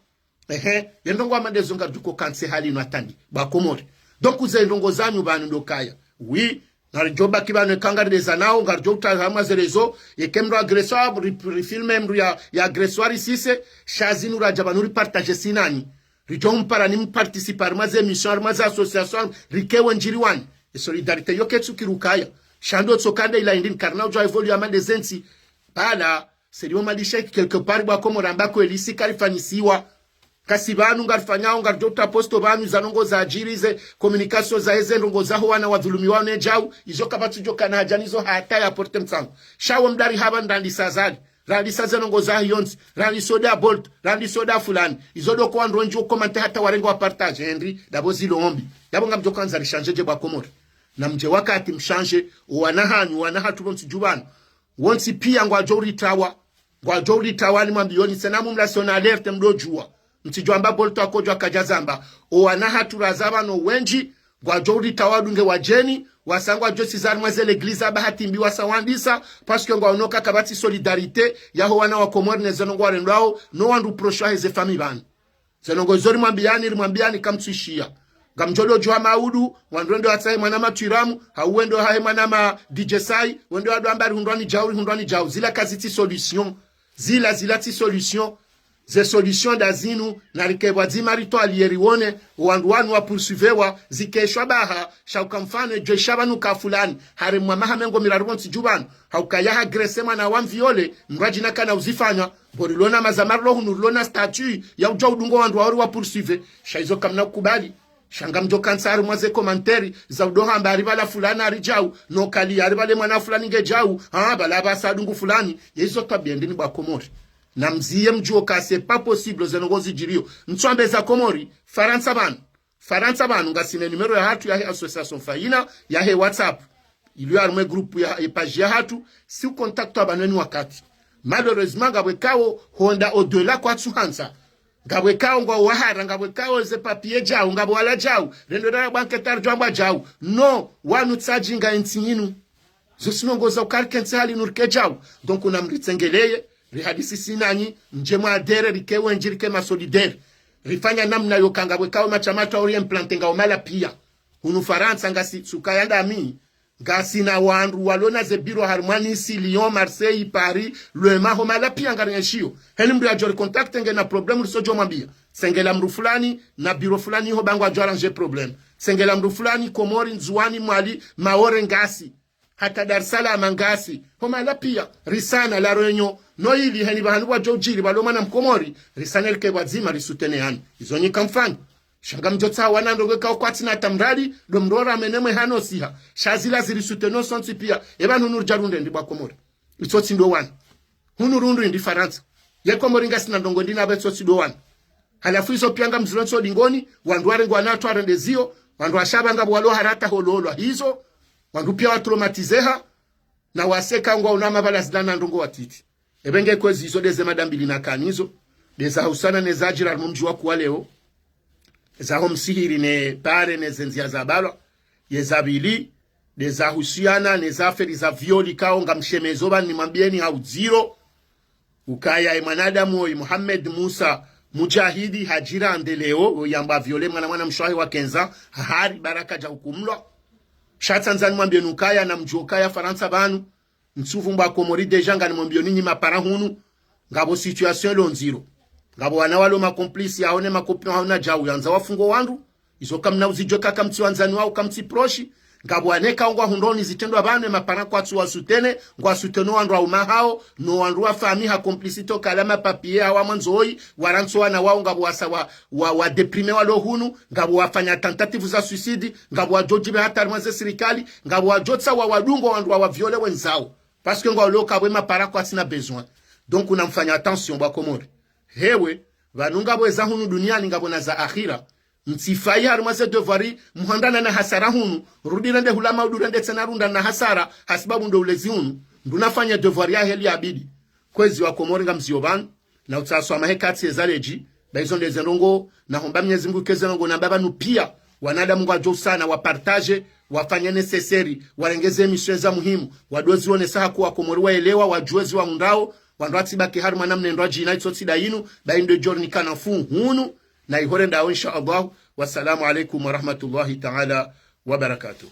Ehe, ye ndrongo hama ndezo ngaridjo kantsi hali inu atandi, bwa Komori. Donc, ze ndrongo zanyu pvanu ndo kaya. Oui, ngaridjo baki pvanu eka ngarileza nao, ngaridjo utaha harimwa ze réseaux, yeke mdru agressé, ri-, rifilme mdru ya, ya agressé risise, sha zinu radja pvanu ripartage sinani. Ridjo mpara ni mparticipe harimwa ze émission, harimwa ze association, rike wendji riwani. E solidarité yo ketsu kirukaya. Sha ndo tsoka nde ila indini karina udjo évoluer hama nde ze ntsi. Pvala, c'est le moment de chèque quelque part bwa Komori amba kweli si karifanyisiwa. Kasi pvanu ngarifanyao, ngaridjo uta posto pvanu za ndrongo zadjiri ze, communication za eze ndrongo zaho wana wadhulumiwao ne djau, izo kapvatsi djo kana hadja nizo hata ya porte mtsango. Sha wo mdari hapva ndrandi sa zali, randi sa ze ndrongo zahe yontsi, randi soda Bolt, randi soda fulani. Izo ndo ko wandru wendji wo commenter hata warenga wa partage, Henry, ndapvo zilo ombi. Ndapvo ngamdjo kandza rishanje dje bwa Komori. Na mdje wakati mshanje, owana hanyu, wana hatru pvo ntsi dju pvanu. Wontsi pia ngwadjo uritawa. Ngwadjo uritawa ni mwambioni tsena mumlasiona alerte mdo djuwa. Mtsidjo amba Bolt akodjo akadja zamba. Owana hatru raza pvanu wendji, ngwadjo uritawa dunge wadjeni, wasa ngwadjo siza harimwa ze l'église aba hata mbi wasa wandisa, parce que ngwaono ka kapvatsi solidarité, yaho wana wa Komori ne ze ndrongo warendwao, no wandru proche wahe ze famille pvanu. Ze ndrongo izo rimwambiani, rimwambiani kamtsuishiya. Ngamdjo ndo djuwa maudu, wandru wende watsahe mwana ma Twiramu, hau wende wahahe mwana ma D J Sai, wende wado amba rihundrwa ni djau, rihundrwa ni djau. Zila kazitsi solution. Zila, zila tsi solution. Ze solution nda zinu, na rikebwa dzima ritwaliye riwone, wandru wanu wa poursuivewa, zikeshwa baha, sha uka mfano, edjo isha pvanu ka fulani, harimwa maha mengo miraru pvo ntsi dju pvanu, hauka ya agressé mwana wa mviole, mdru adjina kana uzifanya, bo rilo na mazamari lo hunu rilo na statut ya udjo udungo wandru waori wa poursuivre. Sha izo kamna ukubali. Sha ngamdjo kantsa harimwa ze commentaire za udo hamba ari pvala fulani ari djau, no kali ari pvale mwana fulani nge djau, ha, pvala pvasa dungu fulani. Ye izo twabia ndini bwa Komori. Na mziye mdjuo ka c'est pas possible ze ndrongo zidjiriyo. Ntsuambe za Komori, Farantsa pvanu. Farantsa pvanu ngasina numéro ya hatru yahe association Faina, yahe WhatsApp. Iliyo harimwa e groupe ya, e page ya hatru, si ucontact wa pvanu eni wakati. Malheureusement, ngapvo ikao, honda au-delà kwatsu handza. Ngapvo ikao ngwao wahara, ngapvo ikao ze papier djau, ngapvo wala djau, rendo rara banke tari djwamba djau. No, wanu tsi adjinga entsi yinu. Zo tsi ndrongoo za ukaya rike ntsi hali nu rike djau. Donc, namritsengeleye, rihadisi si nanyi, ndje mwadhwere, rike wendji, rike ma solidaire. Rifanya namna yo ka ngapvo ikao mashama yatru ori implanté ngao mahala piya. Hunu Farantsa ngasi, tsi ukaya ndami, ngasina wandru walo na ze bureau harumwa Nice, Lyon, Marseille, Paris, Le Mans, ho mahala piya ngari enshiyo. Heni mndru yadjo ri contacté ngena problème risodjo mwambiya: tsengela mndru fulani, na bureau fulani ho ba ngwadjo arrangé problème. Tsengela mndru fulani, Komori, Ndzuwani, Mwali, Maore ngasi. Hata Dar es Salaam ngasi. Ho mahala piya, risana La Réunion. No ili heni pvahanu pvwadjo udjiri pvalo mwana Mkomori, risane rike pvwadzima risouteneyane. Izo nyika mfano. Sha ngamdjo tsaha wana ndrongoo ikao kwatsina hata mradi, ndo mndru ora mene mwe hano siha. Sha zila ziri soutenir sontsi piya. Eba hunu ridja runde ndi bwa Komori. Itso tsi ndo wana. Hunu rundu ndi Farantsa. Ye Komori ngasina ndrongoo ndi napvo itso tsi ndo wana. Halafu izo piya ngamzilo ntso dingoni, wandru warengwa na wandru warende ziyo, wandru washaba ngapvo walo harata hololwa hizo, wandru piya watraumatiseha, na waseka ngwao una mapvala zidana ndrongoo watiti. Ebe nge kwezi izo ndeze mada mbili nakanizo, ndeza husana ne zadjiri harumwa mdji wa Kuwa leo, za ho msihiri ne pare ne ze ndziya za balwa, ye za pvili, ndeza husiyana ne za affaire za viol ikao ngamshemezo pvanu nimwambiyeni ha udziro, ukaya ye mwanadamu oyi Mohamed Musa Mujahidi hadjiri nde leo, oyi yamba violé mwana mwana mshe wahe wa quinze ans, hari baraka dja hukumlwa. Sha tsi ndzani mwambiyeni ukaya namdjuwe ukaya Farantsa pvanu, ntsuvu mbwa Komori déjà ngani mwambiyoni nyi mapara hunu, ngapvo situation lo ndziro. Ngapvo wana walo ma complices yaho ne ma copines yaho na djau yandza wafungwe wandru, izo kamna uzidjuwa ka kamtsi wandzani wawo, kamtsi proche. Ngapvo wana ikao ngwahundrao ni zitrendwa pvanu, e mapara kwatsu wa soutenir, ngwa soutenir wandru wa uma hawo, no wandru wa famille ha complicité ukaya ma papiers hawo mwandzo oyi, warantsi wana wawo ngapvo wasa wa, wa, wa déprimé walo hunu, ngapvo wafanya tentative za suicide, ngapvo wadjo djipve hata harumwa ze sirikali, ngapvo wadjo tsaha wa wadungo wandru wa wa violé wendzao. Parce que ngwao leo kapvwe mapara kwatsina besoin. Donc, namfanye attention bwa Komori. Hewe, pvanu ngapvo eza hunu duniani ngapvo na za akhira. Mtsifayi harumwa ze devoir, muhandana na hasara hunu, rudi rende hula maudu rende tsena runda na hasara, hasibabu ndo ulezi hunu, nduna fanya devoir yahe ili yabidi. Kwezi wa Komori ngamziyo pvanu, na utsaha swamaha eka tsi eza ledji, ba izo ndeze ndrongoo, na homba Mnyezi Mngu ike ze ndrongoo namba pvanu piya, wanadamu ngwadjo usana, wa partager, wafanye nécessaire, warenge ze émissions za muhimu, wadjo zionesa haku wa Komori waelewa, wadjuwe zi wahundrao, wandru watsibaki harumwa namna ndrwadjina itso tsi nda yinu, ba inde djori nikana fu hunu, na ihore ndawo, insha Allah. Wassalamu alaikum warahmatullahi ta'ala wabarakatuh.